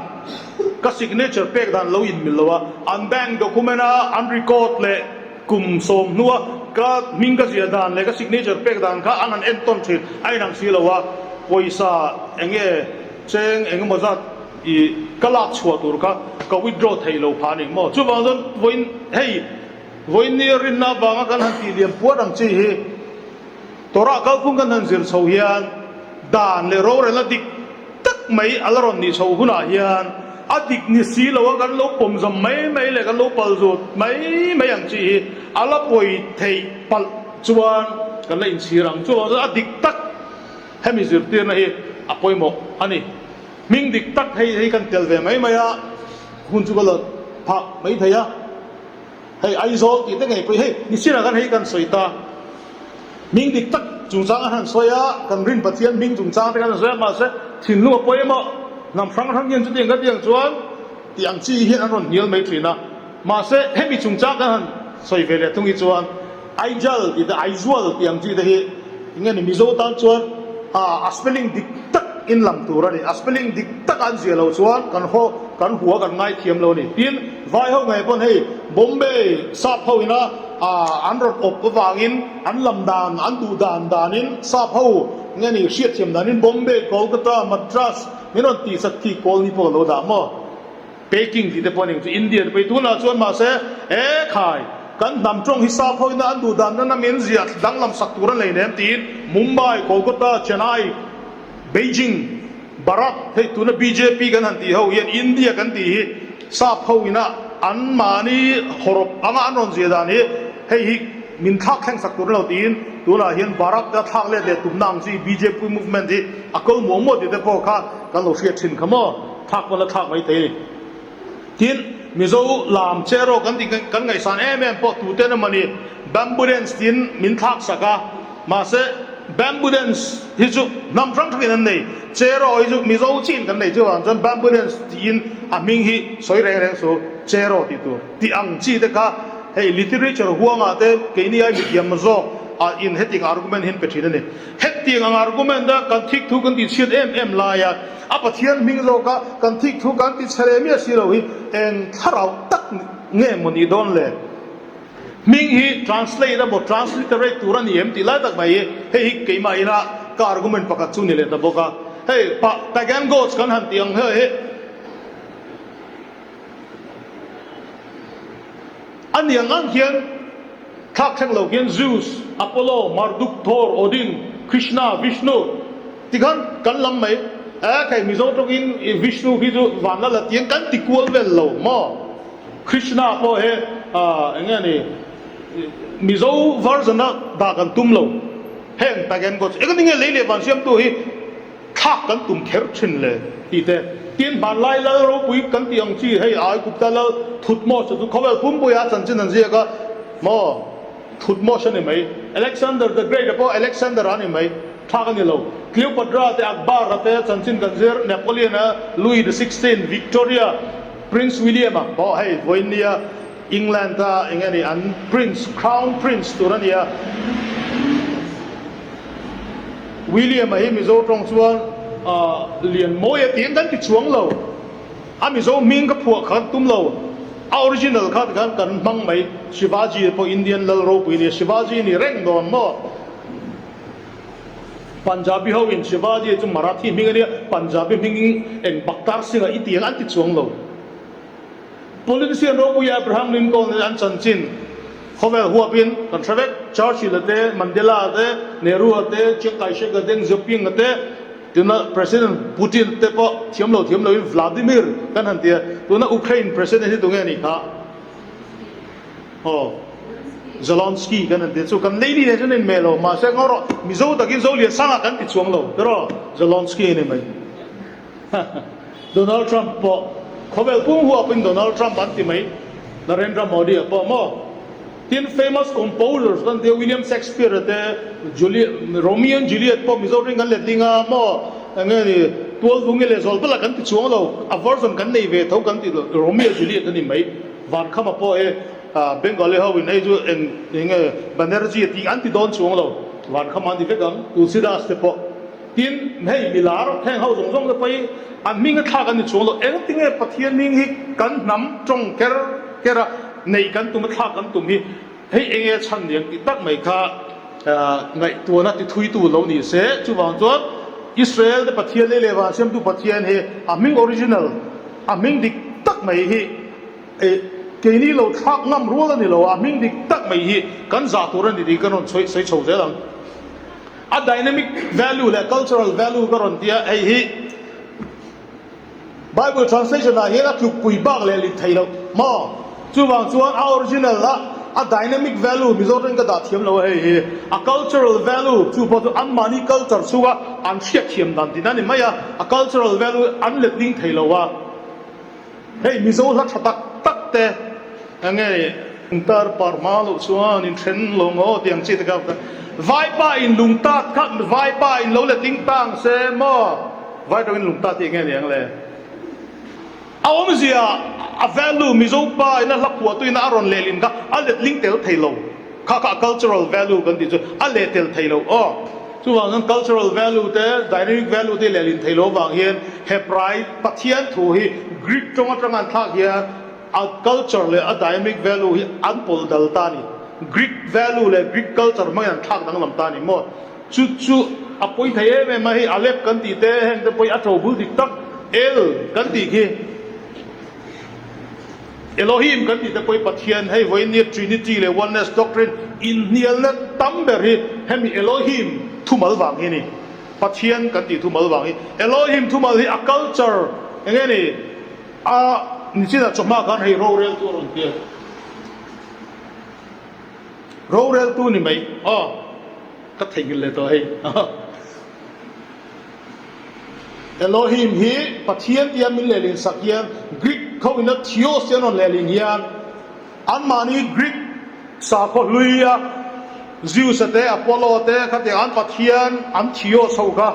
ka signature pek dan lo inmil lo a, an bank document a an record leh kum sawm hnua ka hming ka ziah dan leh ka signature pek dan kha an han entawn thin a inang si lo a, pawisa eng nge cheng eng emaw zat i ka lak chhuah tur kha ka withdraw thei lo phah a ni maw? Chuvang chuan vawiin hei vawiin ni rinna avanga kan han tih liam puat ang chi hi Torah kalphung kan han zir chho hian dan leh rorelna dik tak mai a la rawn nih chho hunah hian a dik ni si lo a kan lo pawmzam mai mai leh kan lo pal zut mai mai ang chi hi a la pawi theih palh chuan kan la inchhir ang. Chuvang chuan a dik tak hemi zirtirna hi a pawimawh a ni. Hming dik tak hei hei kan tel ve mai mai a, hun chu ka la phah mai thei a. Hei Aizawl tih te ngei pawh hi hei Nisira khan hei kan sawi ta. Hming dik tak chungchang an han sawi a, kan rin Pathian hming chungchang te kan han sawi a, mahse thinlung a pawimawh hnam hrang hrang hian chutiang ka tiang chuan tih ang chi hian an rawn hnial mai thin a. Mahse hemi chungchang kan han sawi ve leh thung hi chuan Aijal tih te Aizual tih ang chi te hi. Enge ni Mizo tan chuan a spelling dik tak in lam tur a ni. A spelling dik tak an ziah loh chuan kan haw kan hua kan ngai thiam lo a ni. Tin, vai ho ngei pawn hei Bombay sap ho ina an rawn awp avangin an lam dan an duh dan danin sap ho nge ni hriatthiam danin Bombay, Kolkata, Madras min rawn tihsak khi kawl ni pawh ka lo dah maw? Peking tih te pawh a ni ang chu India te pawh hi tunah chuan mahse e khai kan hnam tawng hi sap hoina an duh dan nana min ziah danglam sak tur an lei nem tiin Mumbai, Kolkata, Chennai, Beijing, Bharat hei tuna bjp kan han tih ho hian India kan tih hi sap hoina an mahni hawrawp anga an rawn ziah dan hi hei hi min thlak thleng sak tur a lo tiin tunah hian Bharat a thlak let leh tumna ang chi bjp movement hi a kal muang muang tih te pawh kha kan lo hriat thin kha maw. Thlak pawn a thlak mai thei a ni. Tin, Mizo lam cheraw kan tih kan ngaihsan em em pawh tute emaw ni bamboo dance tiin min thlak sak a, mahse bamboo dance hi chu hnam hrang hrangin an nei, cheraw hi chu Mizo chiin kan nei chuvang chuan bamboo dance tiin a hming hi sawi reng reng su, cheraw tih tur tih ang chi te kha hei literature huangah te keini ai mithiam zawk ah in hetiang argument hi an pe thin a ni. Hetiang ang argument a kan thik thu kan tih chhiat em em laia a Pathian hming zawka kan thik thu kan ti chhe leh miah si lo hi eng thlarau tak nge maw nih dawn le? Hming hi translate emaw transliterate tur a ni em tih lai tak mai hi hei hi keimah ina ka argument pakhat chu ni leh ta bawk a. Hei pa pagan gods kan han tih ang hei hi A niang ang hian thlak thleng lo hian Zeus, Apollo, Marduk, Thor, Odin, Krishna, Vishnu ti khan kan lam mai. E kei Mizo tawngin i Vishnu khi chu van la la tiang kan ti kual vel lo maw? Krishna pawh hi eng nge ni Mizo version a dah kan tum lo. Heng pagan gods eng nge lei leh van siamtu hi Thlak kan tum kher thin le tih te, tin hmanlai lal ropui kan tih ang chi hei Aigupta lal Thutmose chu khawvel pumpuia chanchin an ziak a maw Thutmose a ni mai, Alexander the Great a pawh Alexander a ni mai, thlak a ni lo, Cleopatra te Akbar a te chanchin kan zir, Napoleon a, Louis the XVI, Victoria, Prince William a pawh hei vawiin England a eng nge ni an Prince, Crown Prince tur a nia. William-a hi Mizo tawng chuan Lianmawi a tih kan ti chuang lo. A Mizo hming ka phuah kha kan tum lo. A original kha tikhan kan hmang mai. Shivaji pawh Indian lal ropui a ni a, Shivaji ni reng dawn maw? Punjabi ho in Shivaji chu Marathi hming a nia, Punjabi hming eng Baktar Singh-a i ti ang an ti chuang lo. Politician ropui Abraham Lincoln in an chanchin khawvel huapin kan hre vek. Churchill-a te, Mandela-a te, Nehru-a te, Chiang Kai-shek-a Deng Xiaoping-a te, tuna President Putin te pawh thiam lo thiam loin Vladimir kan han ti a. Tuna Ukraine President hi tunge nih kha? Aw, Zelensky kan han ti a. Chu kan lady nen chuan a inhmeh lo, mahse ngaw rawh Mizo takin Zoliansanga kan ti chuang lo tiraw? Zelensky a ni mai. Donald Trump pawh khawvel pum huapin Donald Trump an ti mai, Narendra Modi a pawh maw? Tin famous composers kan tia William Shakespeare a te, Juliet, Romeo and Juliet pawh Mizo ring kan letling a maw? Enge ni Tualvungi leh Zawlbala kan ti chuang lo, a version kan nei ve tho kan ti lo, Romeo Juliet a ni mai. Vankhama pawh he Bengali ho in hei chu eng enge Banerjee a tih an ti dawn chuang lo, Vankhama an ti vek ang, Tulsidas te pawh. Tin, hei milar heng ho zawng zawng te pawh hi an hming a thlak an ni chuang lo. Engtinge Pathian hming hi kan hnam tawng ker ker a neih kan tum a thlak kan tum hi hei enge chhan ni ang tih tak mai kha ngaihtuahna ti thuitu lo ni se. Chuvang chuan Israel te Pathian lei leh van siamtu Pathian hi a hming original, a hming dik tak mai hi keini lo thlak ngam rual a ni lo a, a hming dik tak mai hi kan zah tur a ni tih kan rawn sawi chho zel ang. A dynamic value leh cultural value ka rawn ti a, hei hi Bible translation ah hian a tlukpui bak leh lit thei loh maw? Chuvang chuan a original a a dynamic value Mizo tawngin ka dah thiam lo a hei hi a cultural value chu pawh chu anmahni culture chhunga an hriatthiam dan tihna a ni mai a, a cultural value an letling thei lo a. Hei Mizo hla tha tak tak te enge lungtar par hma loh chuan in then lo maw tih ang chi te kha Vaipa in lungtat kha Vaipa in lo letling tang se maw Vai tawngin lungtat hi enge ni ang le a awmzia a value Mizo pa ina hla phuah tuina a rawn lehlin kha a letling tel thei lo kha kha a cultural value kan tih chu a leh tel thei lo aw. Chuvang chuan cultural value te, dynamic value te lehlin thei lo vang hian Hebrai Pathian thu hi Greek tawng atanga an thlak hian a culture leh a dynamic value hi an pawlh dal ta a ni. Greek value leh Greek culture hmangin an thlak danglam ta a ni maw? Chu chu a pawi thei em em a, hei Alep kan tih te heng te pawh hi a tho bul dik tak El kan tih khi. Elohim kan tih te pawh hi Pathian hei vawiin nia Trinity leh Oneness doctrine inhnialna tam ber hi hemi Elohim thumal vang hi a ni. Pathian kan tih thumal vang hi Elohim thumal hi a culture eng nge ni a nichinah chawhma khan hei roreltu a rawn tia. Roreltu ni mai aw ka theihnghilh leh tawh hei. Elohim hi Pathian tia min lehlin sak hian Greek ho ina Theos tia an rawn lehlin hian anmahni Greek sakhaw hluia Zeus-a te Apollo te khatiang an Pathian an Theos ho kha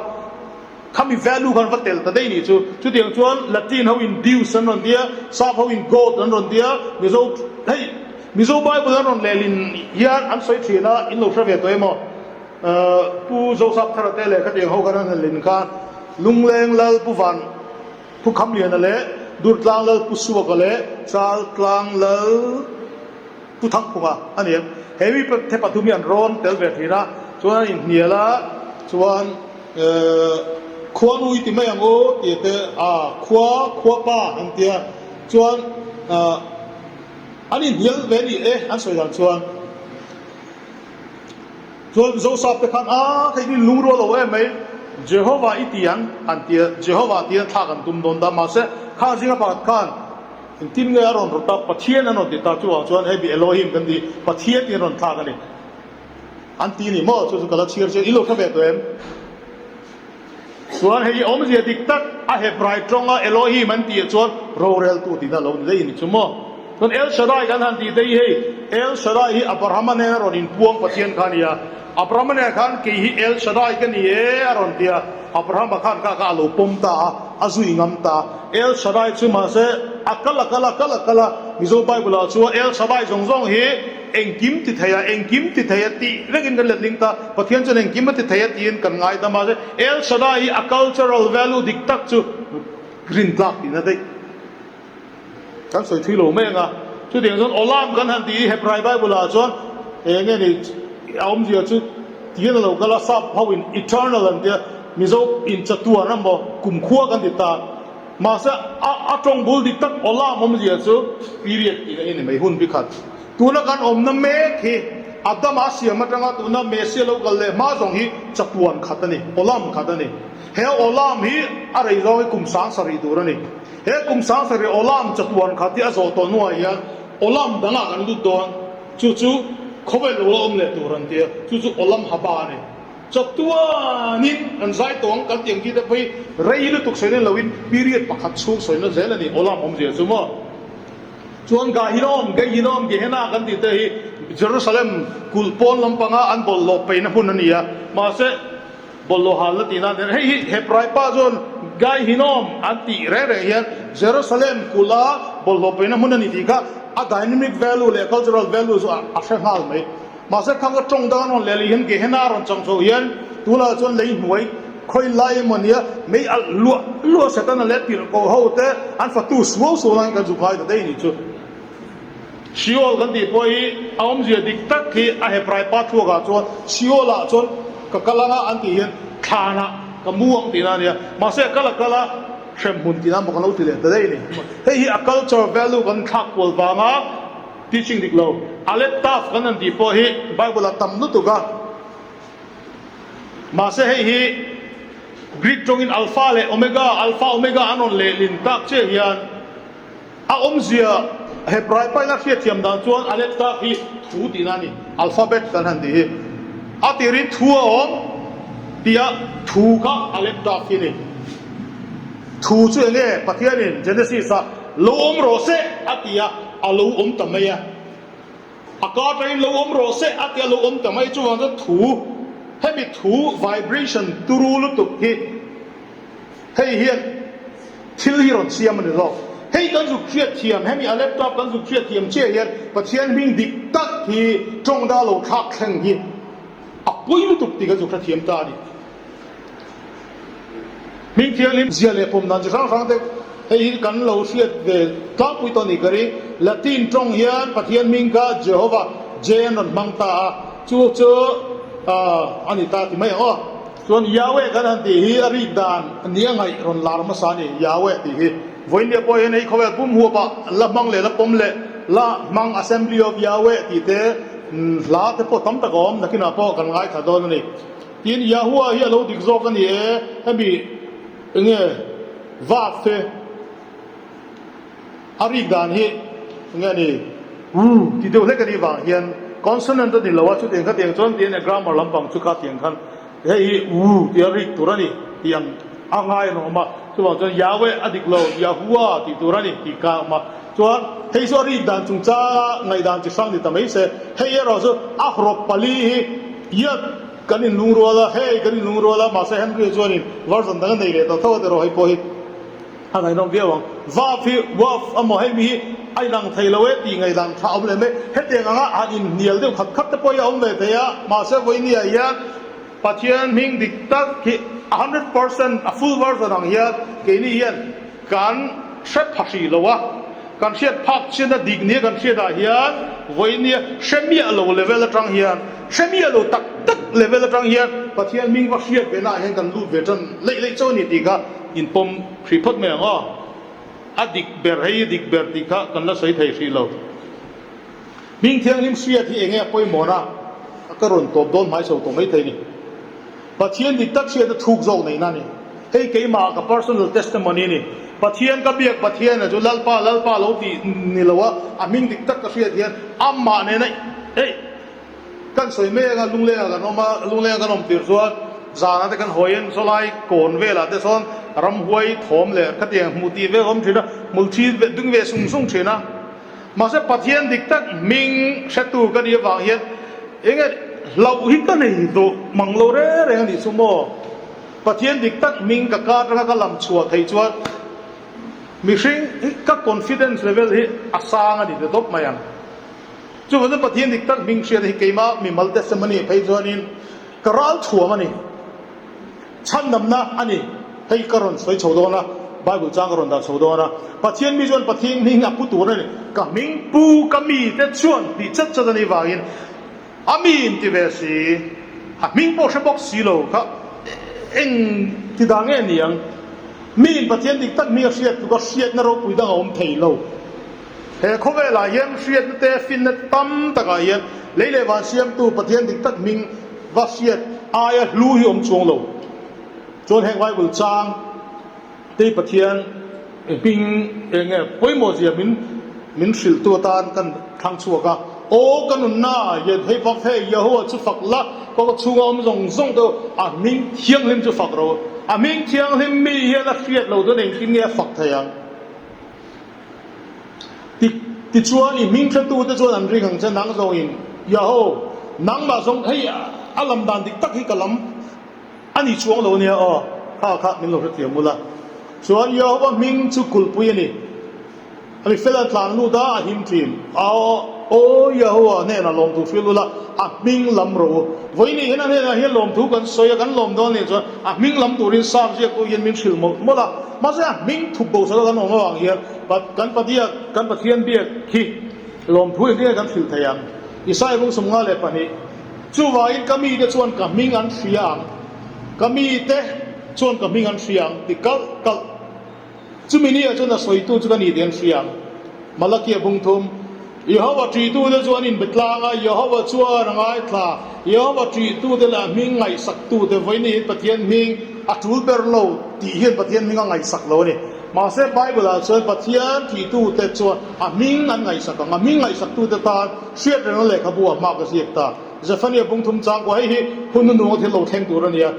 khami value khan va tel ta daih nih chu. Chutiang chuan Latin ho in Deus an rawn tia, Sap ho in God an rawn tia, Mizo hei Mizo Bible an rawn lehlin hian an sawi thin a, in lo hre ve tawh emaw? Pu Joseph Thara te leh khatiang ho khan an han lin kha Lungleng Lal Pu Van Pu Khamliana leh Durtlang Lal Pu Suaka leh Chaltlang Lal Pu Thangphunga a ni em? He mi the pathum hi an rawn tel ve thin a, chuan an inhnial a, chuan Khuanu i ti mai ang u tih te a khua khua pa an tia, chuan an inhnial ve a ni e an sawi dan chuan. Chuan Joseph te khan, A, hei rin lung rual lo em mai, Jehovah i ti ang, an ti a. Jehovah tiin thlak an tum dawn ta. Mahse, khang zinga pakhat khan engtin nge a rawn rawt a, Pathian an rawn ti ta. Chuvang chuan hei bi Elohim kan ti, Pathian tiin rawn thlak a ni. An ti ni maw? Chu chu ka la chhiar chiang. I lo hre ve tawh em? Chuan hei awmzia dik tak a Hebrai tawnga Elohim an tih ah chuan roreltu tihna a lo ni daih a ni chu maw? Chuan El Shaddai kan han tih te hi hei El Shaddai hi Abrahama nena rawn inpuang Pathian kha a ni a, Abrahama nena khan kei hi El Shaddai ka ni e a rawn ti a, Abrahama khan kha kha a lo pawm ta a, a zui ngam ta a. El Shaddai chu mahse a kal a kal a kal a kal a, Mizo Bible ah chuan El Shaddai zawng zawng hi Engkim ti thei a, engkim ti thei a tih vekin kan letling ta. Pathian chuan engkim a ti thei a tiin kan ngai ta mahse El Shaddai hi a cultural value dik tak chu rin tlak tihna daih. Kan sawi thui lo mai ang a. Chutiang chuan Olam kan han tih hi Hebrai Bible ah chuan eng nge ni a awmzia chu tiin a lo kal a, sap ho in eternal an tia, Mizo in chatuan a maw kumkhua kan ti ta. Mahse a a tawng bul dik tak Olam awmzia chu period tihna hi ni mai hun bi khat. Tuna kan awmna mek hi Adama siam atanga tuna Messia lo kal leh hma zawng hi chatuan khat a ni, Olam khat a ni. He Olam hi a rei zawng hi kum 7000 tur a ni. He kum 7000 Olam chatuan khat hi a zawh tawh hnuah hian Olam dangah kan lut dawn. Chu chu khawvel lo la awm leh tur an ti a, chu chu Olam Haba a ni. Chatuanin kan zai tawh ang kan tih ang chi te pawh hi rei lutuk sawi na loin period pakhat chhung sawi na zel a ni, Olam awmzia chu maw? Chuan Gahinom, Gehinom, Gehenna kan tih te hi Jerusalem kulh pawn lampanga an bawlhhlawh peihna hmun a ni a, mahse bawlhhlawh halna tih nan hian hei hi Hebrai pa chuan Gaihinom an tih reng reng hian Jerusalem kulha bawlhhlawh peihna hmun a ni tih kha a dynamic value leh cultural value chu a hre nghal mai. Mahse khang a tawng dang an rawn leh leh hian Gehenna a rawn chang chho hian tunah chuan lei hnuai khawi lai emaw nia mei alh luah luah Setana leh tirhkoh ho te an fatu suau suau laiin kan zuk ngai ta daih a nih chu. Sheol kan tih pawh hi a awmzia dik tak hi a Hebrai pa thluakah chuan Sheol ah chuan ka kal anga an tih hian thlanah ka mu ang tihna a nia. Mahse a kal a kal a hremhmun tihna maw kan lo ti leh ta daih a ni. Hei hi a culture value kan thlak kual vanga Teaching dik lo. Aleph Tav kan han tih pawh hi Bible ah tam lutuk a. Mahse hei hi Greek tawngin Alpha leh Omega, Alpha Omega an rawn lehlin tak chiah hian a awmzia Hebrai paina hriatthiam dan chuan Aleph Tav hi thu tihna a ni. Alphabet kan han tih hi a tirin thu a awm tia thu kha Aleph Tav hi a ni. Thu chu enge Pathianin Genesis ah lo awm rawh se a ti a, a lo awm ta mai a. A ka atangin lo awm rawh se a ti a, lo awm ta mai. Chuvang chuan thu, hemi thu vibration turu lutuk hi hei hian thil hi rawn siam a ni zawk. Hei kan zuk hriat thiam, hemi a laptop kan zuk hriat thiam chiah hian Pathian hming dik tak hi tawngda lo thlak thleng hi. A pawi lutuk tih kan zuk hrethiam ta a ni. Hming thianghlim zia leh pawm dan chi hrang hrang te hei hi kan lo hriat ve tlangpui tawh a ni ka ring. Latin tawng hian Pathian hming kha Jehovah, J an rawn hmang ta a, chu chu a ni ta ti mai ang aw. Chuan Yahweh kan han tih hi a rik dan nia ngaih rawn lar hmasa a ni, Yahweh tih hi. Vawiindia pawh hian hei khawvel pum huapah la hmang leh la pawm leh la hmang Assembly of Yahweh tih te hla te pawh tam tak a awm, nakinah pawh kan ngaithla dawn a ni. Tin, Yahuwah hi a lo dik zawk a ni e, hemi enge vak te a rik dan hi enge a ni u tih deuh hlek a nih vang hian consonant a ni lo a, chutiang kha tiang chuan tih a grammar lampang chu kha tiang khan hei hi u tih a rik tur a ni tih ang a ngai an awm a, chuvang chuan Yahweh a dik lo Yahuwah tih tur a ni tih kha a awm a, chuan hei chu a rik dan chungchanga ngaihdan chi hrang ni ta mai se, hei erawh chu a hrawp pali hi Yat kan inlungrual a, hei kan inlungrual a, mahse Henry-a chuanin version dang a nei leh tawh tho a tiraw hei pawh hi a ngaihnawm viau ang. Vaf hi waf a maw hei mi hi a inang thei lo e tih ngaihdan tha a awm lem e. Hetiang anga han inhnial deuh khat khat te pawh hi a awm ve thei a, mahse vawinia hian Pathian hming dik tak hi a 100% a full version ang hian keini hian Kan hre pha hrih lo a, kan hriat phak chian a dik nia kan hriat ah hian vawinia hre miah lo level atang hian, hre miah lo tak tak level atang hian Pathian hming va hriat ve naah hian kan lut ve tan leih leih chauh a ni tih kha inpawm hrih phawt mai ang aw. A dik ber hei a dik ber tih kha kan la sawi thei hrih lo. Hming thianghlim hriat hi enge a pawimawhna ka rawn tawp dawn hmai chho tawh mai thei ni. Pathian dik tak hriatna thuk zawk neihna a ni. Hei keimah ka personal testimony a ni. Pathian ka biak Pathian a chu Lalpa Lalpa lo tih ni lo a, a hming dik tak ka hriat hian amah nena hei kan sawi mek a, Lunglengah kan awm a, Lunglengah kan awm tir chuan zanah te kan hawi in sawlai kawn velah te sawn ramhuai thawm leh khatiang hmuh tih vel a awm thin a, hmulthi ding ve sung sung thin a. Mahse Pathian dik tak hming hretu ka nih avang hian enge hlauh hi ka nei duh mang lo reng reng a nih chu maw? Pathian dik tak hming ka kar atanga ka lam chhuah theih chuan mihring hi ka confidence level hi a sang a ni ta tawp mai ang. Chuvang chuan Pathian dik tak hming hriat hi keimah mimal testimony phei chuanin ka ral thuam a ni. Chhandamna a ni. Hei ka rawn sawi chho dawn a, Bible chang ka rawn dah chho dawn a. Pathian mi chuan Pathian hming a pu tur a ni. Ka hming pu ka mite chuan tih chat chat a nih vangin a mi in ti ve si, a hming pawh hre bawk si lo kha eng ti dah nge ni ang? Mi in Pathian dik tak hming a hriat tluk a hriatna ropui dang a awm thei lo. He khawvelah hian hriatna te, finna te tam takah hian lei leh van siamtu Pathian dik tak hming va hriat aia hlu hi awm chuang lo. Chuan heng Bible chang te hi Pathian hming eng nge pawimawh zia min min hrilhtu atan kan thlang chhuak a. Aw ka nunna, yet hei fak hei Yehovah chu fak la, ka chhunga awm zawng zawng te a hming thianghlim chu fak ro. A hming thianghlim mi hian a hriat lo chuan engtin nge a fak thei ang? Ti, tichuan i hming hretute chuan an ring ang che, nang zawngin, Yaho, nangmah zawng, hei a lam dan dik tak hi ka lam a ni chuang lo nia aw, kha kha min lo hrethiam ula. Chuan Yahova hming chu kulhpui a ni. A mi fel a tlan lut a, a him thin. Aw, aw Yahova hnenah lawmthu hrilh ula, a hming lam rawh u. Vawiin hian a hnenah hian lawmthu kan sawi a, kan lawm dawn nih chuan a hming lam turin Psalm ziaktu hian min hrilh mawlh mawlh a. Mahse a hming thup bo saka kan awm avang hian kan Pathian kan Pathian biak hi lawmthu engtin nge kan hrilh thei ang? Isaiah bung 52, Chuvangin ka mite chuan ka hming an hria ang, ka mite chuan ka hming an hria ang ti kalh kalh. Chumi nia chuan a sawitu chu ka ni tih an hria ang. Malakia bung thum, Jehova ṭihtute chu an inbe tlang a, Jehova chuan a ngaithla. Jehova ṭihtute leh a hming ngaihsaktute vawiin hi Pathian hming a ṭul ber lo tih hian Pathian hming a ngaihsak lo a ni. Mahse, Bible-ah chuan Pathian ṭihtute chuan a hming an ngaihsak ang. A hming ngaihsaktute tan hriatrengna lehkhabu ah hma ka ziak ta. Zephaniah bung thum changkua, hei hi hun hnuhnung a thil lo thleng tur a ni a.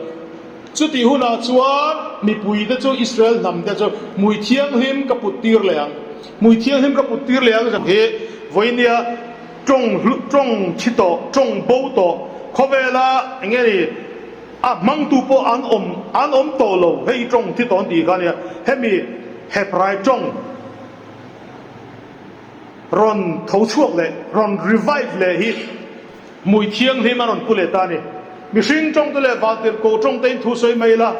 Chutih hunah chuan mipuite chu Israel hnamte chu hmui thianghlim ka put tir leh ang. Hmui thianghlim ka put tir leh ang hi vawinia tawng hlu tawng thi tawh, tawng bo tawh khawvela eng nge ni a hmangtu pawh an awm an awm tawh lo hei tawng thi tawh an tih kha nia hemi Hebrai tawng rawn tho chhuak leh rawn revive leh hi hmui thianghlim a rawn pu leh ta a ni. Mihring tawngte leh vantirhkoh tawngtein thu sawi mai ila.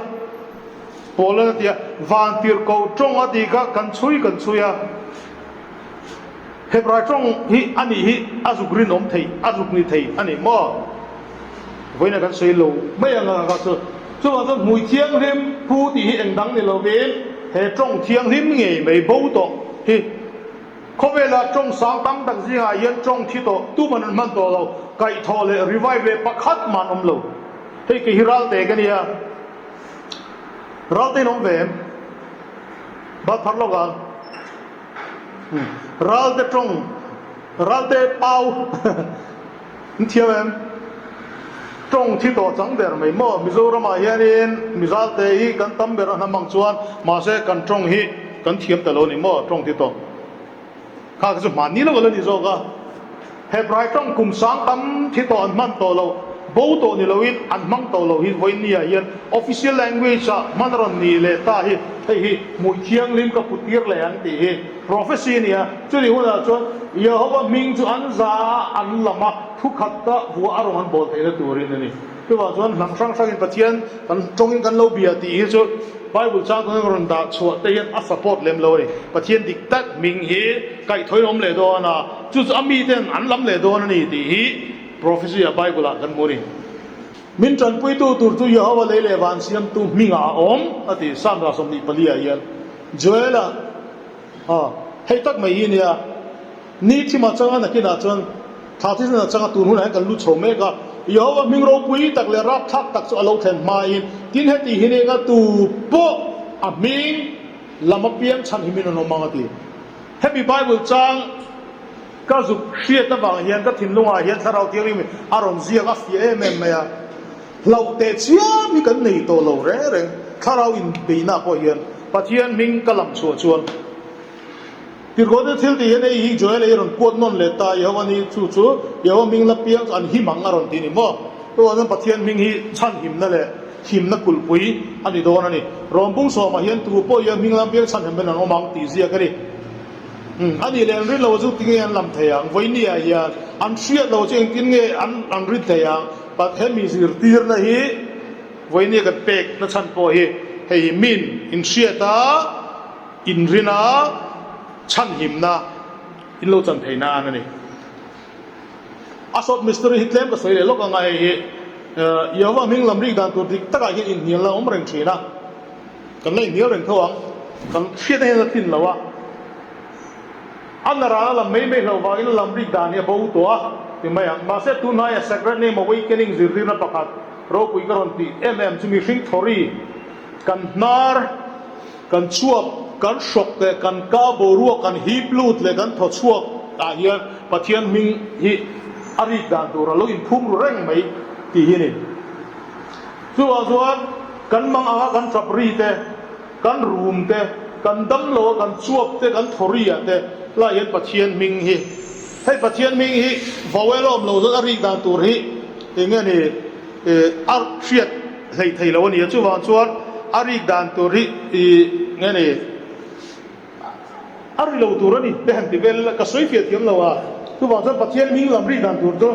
Paul-an a ti a, Vantirhkoh tawng a tih kha kan chhui kan chhui a. Hebrai tawng hi a nih hi a zuk rinawm thei, a zuk ni thei a ni maw? Vawiin kan sawi lo mai ang a kha chu. Chuvang chuan hmui thianghlim pu tih hi eng dang ni lovin he tawng thianghlim ngei mai bo tawh hi khawvela tawng sang tam tak zingah hian tawng thi tawh tuman an hman tawh lo, kaihthawh leh revive leh pakhat mah an awm lo. Hei kei hi ralte ka nia. Ralte in awm ve em? Bat phar lawk ang. Ralte tawng, ralte pau in thiam em? Tawng thi tawh chang ber mai maw? Mizoramah hianin Mizalte hi kan tam ber a hnam ang chuan mahse kan tawng hi kan thiam ta lo ni maw? Tawng thi tawh kha kha chu hmanni lo a la ni zawk a. Hebrai tawng kum sang tam thi tawh an hman tawh lo, bo tawh ni loin an hmang tawh lo hi vawinia hian official language ah hman a rawn nih leh ta hi hei hi hmuih thianghlim ka put tir leh ang tih hi prophecy a ni a. Chutih hunah chuan Jehovah hming chu an za a, an lam a, thu khat ta vuah a rawng an bawl theihna turin a ni. Chuvang chuan hnam hrang hrangin Pathian kan tawngin kan lo bia tih hi chu Bible chang chuan rawn dah chhuah te hian a support lem lo a ni. Pathian dik tak hming hi kaihthawin awm leh dawn a, chu chu a miten an lam leh dawn a ni tih hi prophecy ah Bible ah kan hmu a ni. Min tanpuitu tur chu Jehovah lei leh van siamtu hmingah a awm a ti Psalm ra 24 ah hian Joel-a hei tak mai hi nia ni thim atanga nakinah chuan Thla thisen atanga tun hunah hian kan lut chho mek a, Jehovah hming ropui tak leh rapthlak tak chu a lo thlen hmain, tin heti hi nia tu pawh a hming lam apiang chhan himin an awm ang a ti. Hemi Bible chang ka zuk hriat avang hian ka thinlungah hian Thlarau Thianghlim a rawn ziak a fiah em em mai a, hlauh teh chiam hi kan nei tawh lo reng reng, Thlarau inbeihna pawh hian Pathian hming ka lam chhuah chuan. Tirhkohte thil tih hian hei hi Joel ei rawn kuat nawn leh ta, Jehovah ni chu chu Jehovah hming la piang chu an him ang a rawn ti ni maw? Tunah chuan Pathian hming hi chhanhimna leh himna kulhpui a ni dawn a ni. Rawmpung sawmah hian tu pawh hian hming lam piang chhanhim in an awm ang tih ziak a ni. Umm a nih leh an rin lo chu tinge an lam thei ang? Vawinia hian an hriat lo chu engtin nge an an rin thei ang? But hemi zirtirna hi vawinia kan pek na chhan pawh hi hei hi min inhriat a, Inrina chhanhimna in lo chan theih nan a ni. A short mystery hi tlem ka sawi leh lawk ang a, hei hi Jehovah hming lam rik dan tur dik takah hian inhnialna a awm reng thin a, kan la inhnial reng tho ang, kan hriatna hian a tlin lo a, a narana lam mai mai hlo vangin a lam rik dan hi a bo tawh a ti mai ang. Mahse tunhnaia Sacred Name Awakening zirtirna pakhat ropui ka rawn tih em em chu mihring thawri kan hnar, Kan chhuak, kan hrawk leh kan ka boruak kan hip lut leh kan thaw chhuak ah hian Pathian hming hi a rik dan tur a lo inphum ru reng mai tih hi a ni. Chuvang chuan kan mang anga kan tap ri te, kan rum te, kan dam lo a kan chuap te, kan thaw ri ah te lai hian Pathian hming hi, hei Pathian hming hi vowel a awm lo chuan a rik dan tur hi eng nge ni? A hriat hleih thei lo a ni a, chuvang chuan a rik dan tur hi i nge ni a ri lo tur a ni te han ti vel ka sawi fiah thiam lo a, chuvang chuan Pathian hming lam rik dan tur chu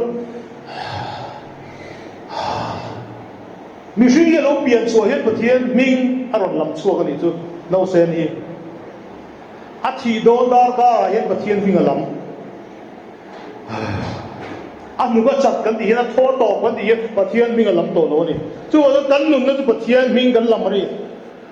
mihring hi a lo pian chhuah hian Pathian hming a rawn lam chhuak a nih chu Nausen hi a thih dawn darkarah hian Pathian hming a lam. A hnuk a chat kan tih hian a thaw tawp kan tih hian Pathian hming a lam tawh lo a ni. Chuvang chuan kan nunna chu Pathian hming kan lam a ni.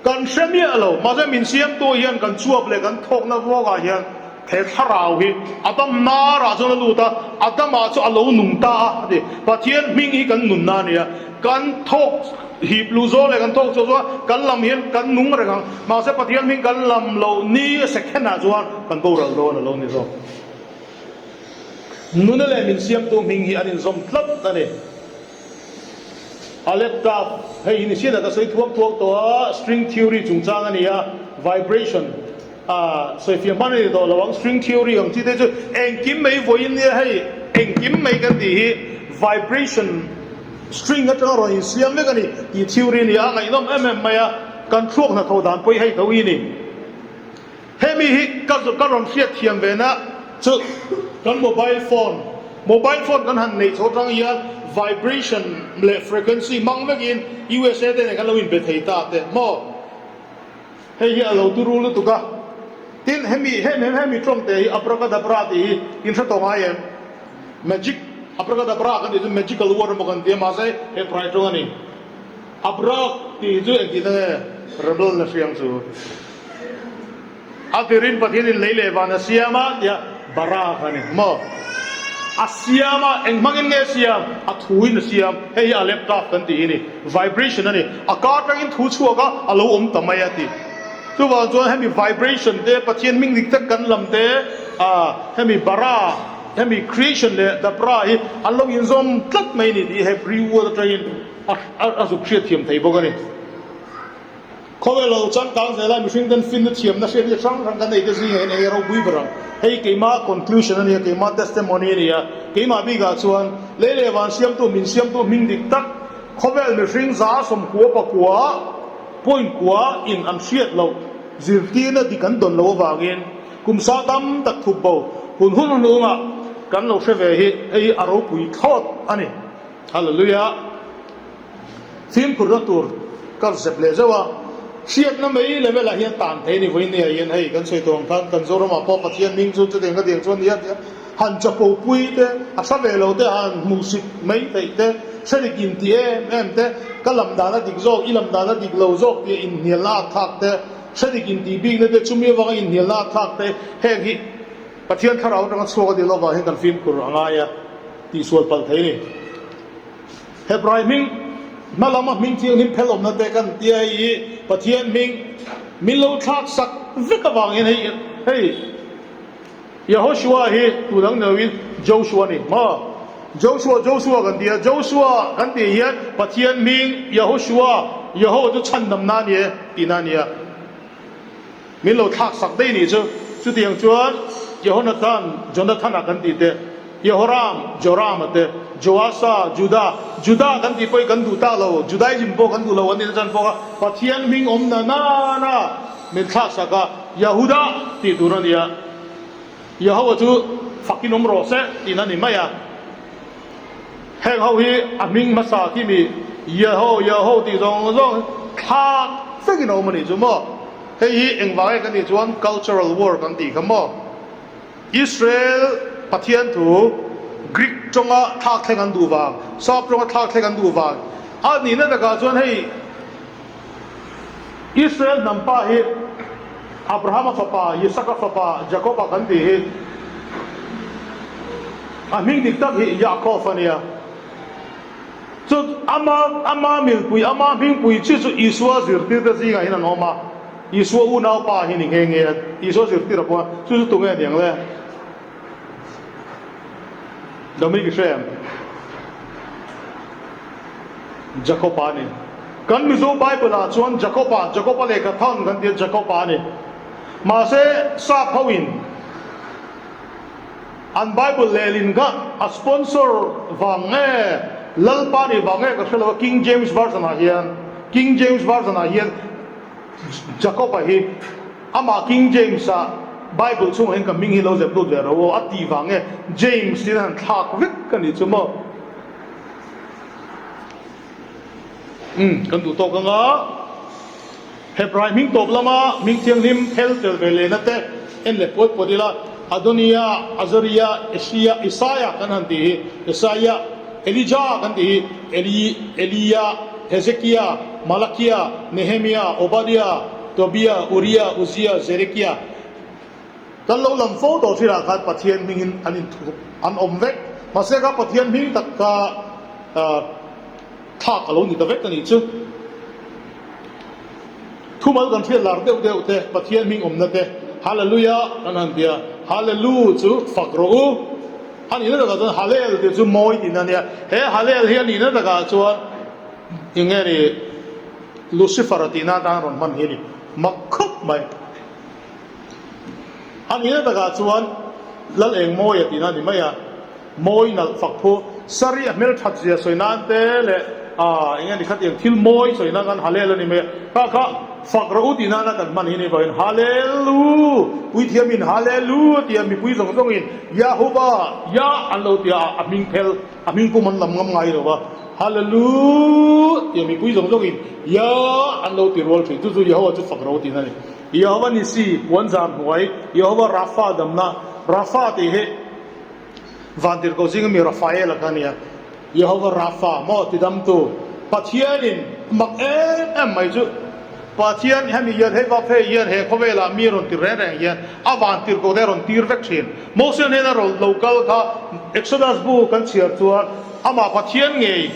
Kan hre miah lo. Mahse min siamtu hian kan chuap leh kan thawkna ruangah hian he thlarau hi Adam narah chuan a lut a, Adama chu a lo nung ta a a ti. Pathian hming hi kan nunna a ni a. Kan thawk hip luh zawng leh kan thawk chhuah zawng a kan lam hian kan nung reng ang. Mahse Pathian hming kan lam loh ni a second ah chuan kan boral dawn a lo ni zawk. Nuna leh min siamtu hming hi an inzawm tlat a ni. Alep Tav, hei hi nisiat ah ka sawi thuak thuak tawh a, string theory chungchang a ni a, vibration ah sawifiah hman a ni tawh lo ang, string theory ang chi te chu engkim mai vawiin nia hei engkim mai kan tih hi vibration string atanga rawn insiam vek a ni tih theory a ni a, a ngaihnawm em em mai a, kan thluak hnathawh dan pawh hi hei tho hi a ni. Hemi hi ka ka rawn hriat thiam ve na chu kan mobile phone, mobile phone kan han neih chho atang hian vibration leh frequency hmang vekin USA te nen kan lo inbe thei ta te maw? Hei hi a lo turu lutuk a. Tin, hemi hem hem hemi tawng te hi abracadabra tih hi in hre tawh ngai em? Magic, abracadabra kan tih chu magical word emaw kan ti a, mahse he prai tawng a ni. Abrak tih hi chu engtihna nge rebel na hriang chu? A tirin Pathianin lei leh van a siam a tia Barak a ni maw? A siam a, eng hmangin nge a siam? A thuin a siam. Hei hi a laptop kan tih hi ni. Vibration a ni. A ka atangin thu chhuak a, a lo awm ta mai a ti. Chuvang chuan hemi vibration te, Pathian hming dik tak kan lam te, ah hemi Bara, hemi creation leh Dabra hi an lo inzawm tlat mai a ni tih hi Hebrew word atangin a a zuk hriatthiam thei bawk a ni. Khawvel lo changkang zela mihring ten finna thiamna hriatna hrang hrang kan nei te zingah hian enge ropui ber ang? Hei keimah conclusion a nia, keimah testimony a nia. Keimah bikah chuan lei leh van siamtu, min siamtu hming dik tak khawvel mihring 190 point kua in an hriat loh zirtirna dik an dawn loh avangin kum sa tam tak thup bo hun hun hnungah kan lo hre ve hi hei hi a ropui thlawt a ni. Hallelujah! Fimkhurna tur kar zep leh zeuh a, hriatna mai level ah hian tan thei a ni vawiin nia hian hei kan sawi tawh ang khan kan Zoramah pawh Pathian hming chu chutiang ka tiang chuan nia tia han chapo pui te a hra ve lo te han hmuhsit mai theih te hredik in ti em em te ka lam dan a dik zawk i lam dan a dik lo zawk tia inhnialna a thlak te hredik in tih bikna te chumi avanga inhnialna a thlak te heng hi Pathian thlarau atanga chhuak a nih lovah hian kan fimkhur a ngai a tihsual palh thei a ni. Hebrai hming hma lama hming thianghlim phel awmna te kan tia hei hi Pathian hming min lo thlak sak vek avangin hei hei Yehoshua hi tu dang ni loin Joshua a ni maw? Joshua Joshua kan ti a Joshua kan tih hian Pathian hming Yehoshua Yehowa chu chhandamna a ni e tihna a ni a. Min lo thlak sak daih nih chu. Chutiang chuan Jehonathan, Jonathana kan tih te, Jehoram, Jorama te, Joasa, Juda, Juda kan tih pawh hi kan duh tak lo, Judaism pawh kan duh lo an tih nachan pawh kha Pathian hming awm na nana min thlak sak a, Yahuda tih tur a ni a, Yehowa chu fakin awm rawh se tihna a ni mai a. Heng ho hi a hming hmasa khi mi Yeho, Yeho tih zawng zawng thlak vekin a awm a nih chu maw? Hei hi engvang nge kan tih chuan cultural war kan tih kha maw? Israel Pathian thu Greek tawnga thlak thleng an duh vang, Sap tawnga thlak thleng an duh vang a nihna takah chuan hei Israel hnam pa hi Abrahama fapa, Isaka fapa, Jakoba kan tih hi a hming dik tak hi Yaakov a nia. Chu ama ama milpui, ama hmingpui chi chu Isua zirtirte zingah hian an awm a. Isua unaupa hi ni nghe nghe a, Isua zirtir a pawh a, chu chu tunge a ni ang le? Dominic i hre em? Jakoba a ni. Kan Mizo Bible ah chuan Jakoba, Jakoba lehkha thawn kan tia Jakoba a ni. Mahse sap ho in an Bible lehlin kha a sponsor vang nge Lalpa nih vang nge ka hre lo a King James Version ah hian King James Version ah hian Jakoba hi Amah King James-a Bible chhungah hian ka hming hi lo zep lut ve ro aw a tih vang nge James tiin a han thlak vek a nih chu maw? Umm kan duh tawk anga Hebrai hming tawp lama hming thianghlim phel tel ve lehna te en leh puat puat ila Adonia, Azaria, Esia, Isaia kan han tih hi Esaia, Elijah kan tih hi Eli, Elia, Hezekia, Malakia, Nehemia, Obadia, Tobia, Uria, Uzia, Zerekia. Kan lo lam fo tawh thilah khan Pathian hmingin an inthup an awm vek. Mahse kha Pathian hming tak kha thlak a lo ni ta vek a nih chu. Thumal kan hriat lar deuh deuh te, Pathian hming awmna te, Hallelujah kan han ti a, Hallelu chu fak rawh u. A nihna takah chuan Hallel tih chu mawi tihna a nia. He Hallel hi a nihna takah chuan eng nge ni Lucifer a tihna atan rawn hman hi a ni. Mak khawp mai. A nihna takah chuan Lal eng mawi a tihna a ni mai a. Mawi nalh fak phu. Sari a hmelthat zia sawi nan te leh. Ah, eng nge ni khatiang thil mawi sawi nan khan Hallel a ni mai a, kha kha fak rawh u tih nana kan hman hi ni vangin Hallelu, puithiamin Hallelu a ti a, mipui zawng zawngin Yahova, Yah an lo ti a, a hming phel, a hming pum an lam ngam ngai lo va, Hallelu tia mipui zawng zawngin Yah an lo ti rual thin, chu chu Yahova chu fak rawh u tihna a ni. Yahova Nisi, puanzar hnuai, Yahova Rapha damna, Rapha tih hi, Vantirhkoh zinga mi Rafaela kha a nia. Jehovah Rapha maw tidamtu Pathianin mak em em mai chu Pathian hemi hian hei va phei hian he khawvelah mi rawn tir reng reng hian a vantirhkoh te a rawn tir vek thin. Moses hnena rawn lo kal kha Exodus bu kan chhiar chuan amah Pathian ngei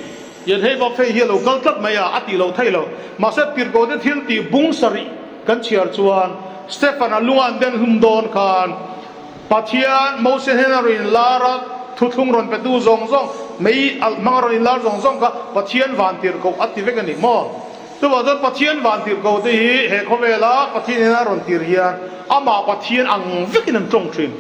hian hei va phei hi a lo kal tlat mai a, a tih loh theih loh. Mahse tirhkoh te thil tih bung sarih kan chhiar chuan Stefan-a lunga an den hlum dawn khan Pathian, Moses hnena rawn inlar a, thuthlung rawn petu zawng zawng, mei alh hmanga rawn inlar zawng zawng kha Pathian vantirhkoh a ti vek a ni maw? Chuvang chuan Pathian vantirhkoh te hi he khawvela Pathian hnena rawn tir hian amah Pathian ang vekin an tawng thin.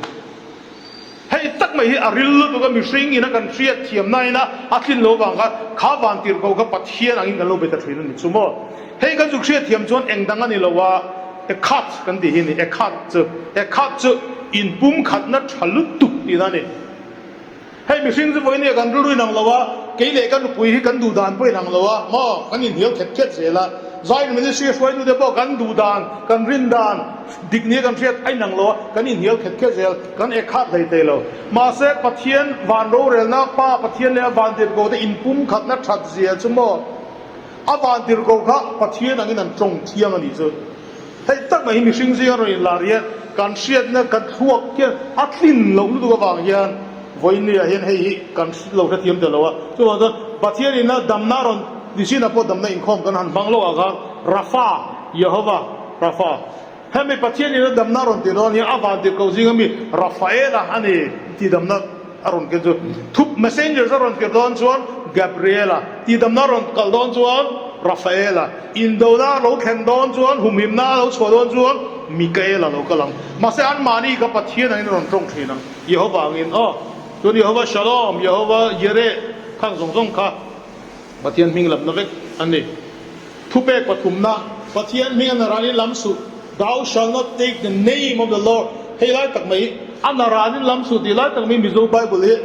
Hei tak mai hi a ril lutuk a, mihring ina kan hriat thiamna ina a tlin lo vang khan kha vantirhkoh kha Pathian angin kan lo be ta thin a ni chu maw? Hei kan zuk hriat thiam chuan eng dang a ni lo a, Ekhat kan tih hi a ni. Ekhat chu, Ekhat chu inpumkhatna tha lutuk tihna a ni. Hei mihring chu vawiin kan rilru inang lo a, kei leh ka nupui hi kan duh dan pawh inang lo a, maw kan inhnial khet khet zel a. Zion Ministry hruaitute pawh kan duh dan, kan rin dan dik nia kan hriat a inang lo a, kan inhnial khet khet zel, kan ekhat hlei thei lo. Mahse Pathian van rorelna, Pa Pathian leh a vantirhkohte inpumkhatna that zia chu maw, A vantirhkoh kha Pathian angin an tawng thiang a nih chu. Hei tak mai hi mihring zinga rawn inlar hian kan hriatna kan thluak hian a tlin loh lutuk avang hian vawiinniah hian hei hi kan lo hrethiam ta lo a. Chuvang chuan Pathian ina damna rawn ni chinah pawh damna inkhawm kan han hmang lo ah khan Rapha, Jehovah Rapha, hemi Pathian ina damna rawn ti dawn hian a vantirhkoh zinga mi Raphael-a a ni tih damna a rawn ken chu thup messengers a rawn tir dawn chuan Gabriel-a tihdamna a rawn kal dawn chuan Raphael-a indona a lo thlen dawn chuan humhimna a lo chhuah dawn chuan Mikael-a lo kal ang. Mahse anmahni kha Pathian angin a rawn tawng thin ang Jehovah angin aw chuan Jehovah Shalom, Jehovah Jireh khang zawng zawng kha Pathian hming lamna vek an ni. Thupek pathumna, Pathian hming a naranin lam suh, Thou shall not take the name of the Lord, hei lai tak mai hi a naranin lam suh tih lai tak mai Mizo Bible hi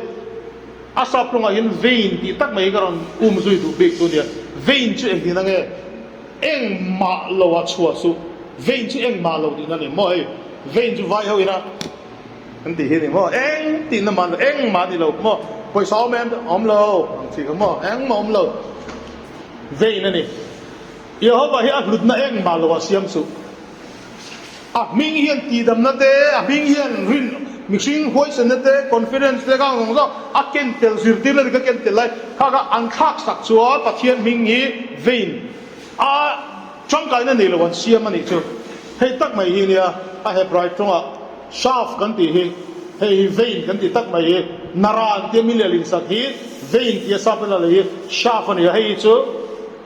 a sap tawngah hian vain tih tak mai hi ka rawn um zui duh bik chu nia. Vain chu engtin ange? Engmah lo ah chhuah suh. Vain chu engmah lo tihna a ni maw hei? Vain chu vai ho ina Kan tih hi ni maw? Eng tihna mah lo, engmah ni lo maw? Pawisa awm em? Awm lo ang chi kha maw? Engmah awm lo. Vein a ni. Jehovah hi a hlutna engmah lo ah siam suh. A hming hian tihdamna te, a hming hian rin, mihring huaisenna te, confidence te kha zawng zawng a ken tel, zirtirna dik a ken tel lai kha kha an thlak sak chuan Pathian hming hi vein a tangkaina nei lo an siam a nih chu. Hei tak mai hi nia a Hebrai tawngah Shaft kan tih hi, hei hi vein kan tih tak mai hi, Naran tia min leh sak hi vein tia sap in a lei hi shaft a ni a, hei hi chu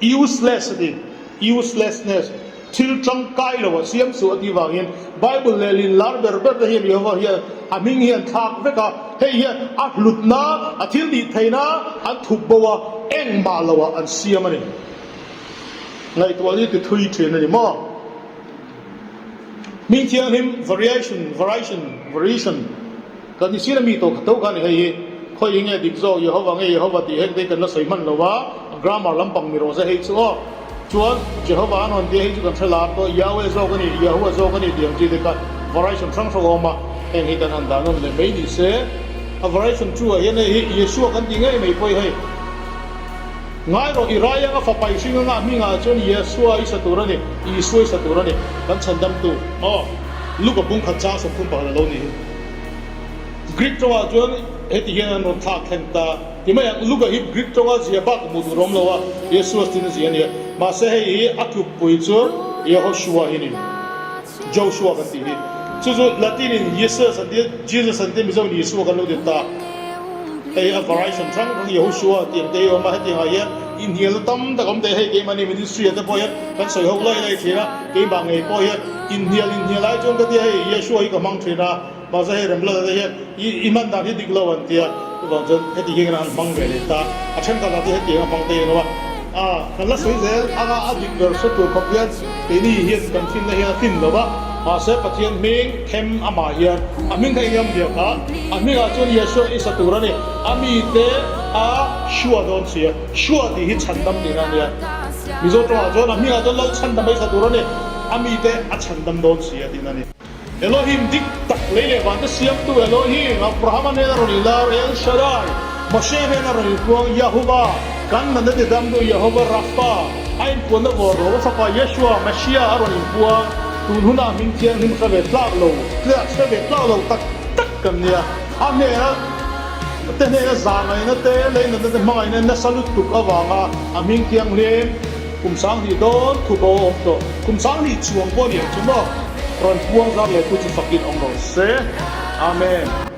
useless a ti, uselessness, thil tangkai lo a siam suh a tih vangin Bible lehlin lar ber ber te hian Jehovah hian a hming hi an thlak vek a, hei hian a hlutna, a thil tih theihna an thup bo a, engmah lo ah an siam a ni. Ngaihtuah hi ti thui thin a ni maw? Hming thianghlim variation variation variation kan ni sir a mi tawh kha tho kha a ni hei hi khawi hi nge dik zawk Jehovah nge Jehovah tih heng te hi kan la sawi hman lo a grammar lampang ni rawh se hei chu aw chuan Jehovah an rawn tia hei chu kan hre lar tawh Yahweh zawk a ni Yahuwah zawk a ni tih ang chi te kha variation hrang hrang a awm a heng hi kan han dah nawn leh mai ni se a variation two ah hian hei hi Yeshua kan tih ngei mai pawh hi hei Ngai rawh, i rai anga fapa i hring anga hmingah chuan Yeshua i sa tur a ni, Isua i sa tur a ni, kan chhandamtu. Aw, Luka bung khat chang 31 a lo ni hi. Greek tawngah chuan heti hian an rawn thlak thleng ta ti mai ang, Luka hi Greek tawnga zia bak hmuh tur a awm lo a, Yeshua tin a zia a ni a, mahse hei hi a tlukpui chu Yehoshua hi a ni, Joshua kan tih hi. Chu chu Latin in Jesus an ti a, Jesus an ti a, Mizo in Isua kan lo ti ta. Hei a variation hrang hrang Yehoshua tih ang te hi a awm a, hetiangah hian inhnialna tam tak a awm thei a, hei keimahni ministry ah te pawh hian kan sawi ho lai lai thin a, keimah ngei pawh hian inhnial inhnial ai chuan ka tia hei Yeshua hi ka hmang thin a, mahse hei Remlal te hian i i hman dan hi dik lo an tia, chuvang chuan heti hian an hmang ve leh ta, a thenkhat ah te hetiang a hmang te hi an awm a. A, kan la sawi zel anga a dik ber hre tur khawp hian keini hian kan finna hian a fin lo va, mahse Pathian hming them amah hian a hming kha engam biak a, a hmingah chuan Yeshua i sa tur a ni, a mite a Shua dawn si a, Shua tih hi chhandam tihna a nia, Mizo tawngah chuan a hmingah chuan Lal chhandam a i sa tur a ni, a mite a chhandam dawn si a tihna a ni. Elohim dik tak lei leh vante siamtu Elohim, Abrahama hnena rawn inlar El Shaddai, Moshe hnena rawn inpuang Yahuwah, kan natna ti damtu Yehovah Rapha, a inpuanna vawr rawh a fapa Yeshua, Messiah, a rawn inpuang, tun hunah hming thianghlim hre ve tlak lo, hre ve tlak lo tak tak kan nia. A hnena te hnena zahngaihna te, lei natna te hmangaihna nasa lutuk avanga a hming thianghlim, Kum 2000 dawn thu bo a awm tawh. Kum 2000 chuang pawh a ni ang chu maw? Rawn puang zar leh tu chu fakin awm rawh se. Amen.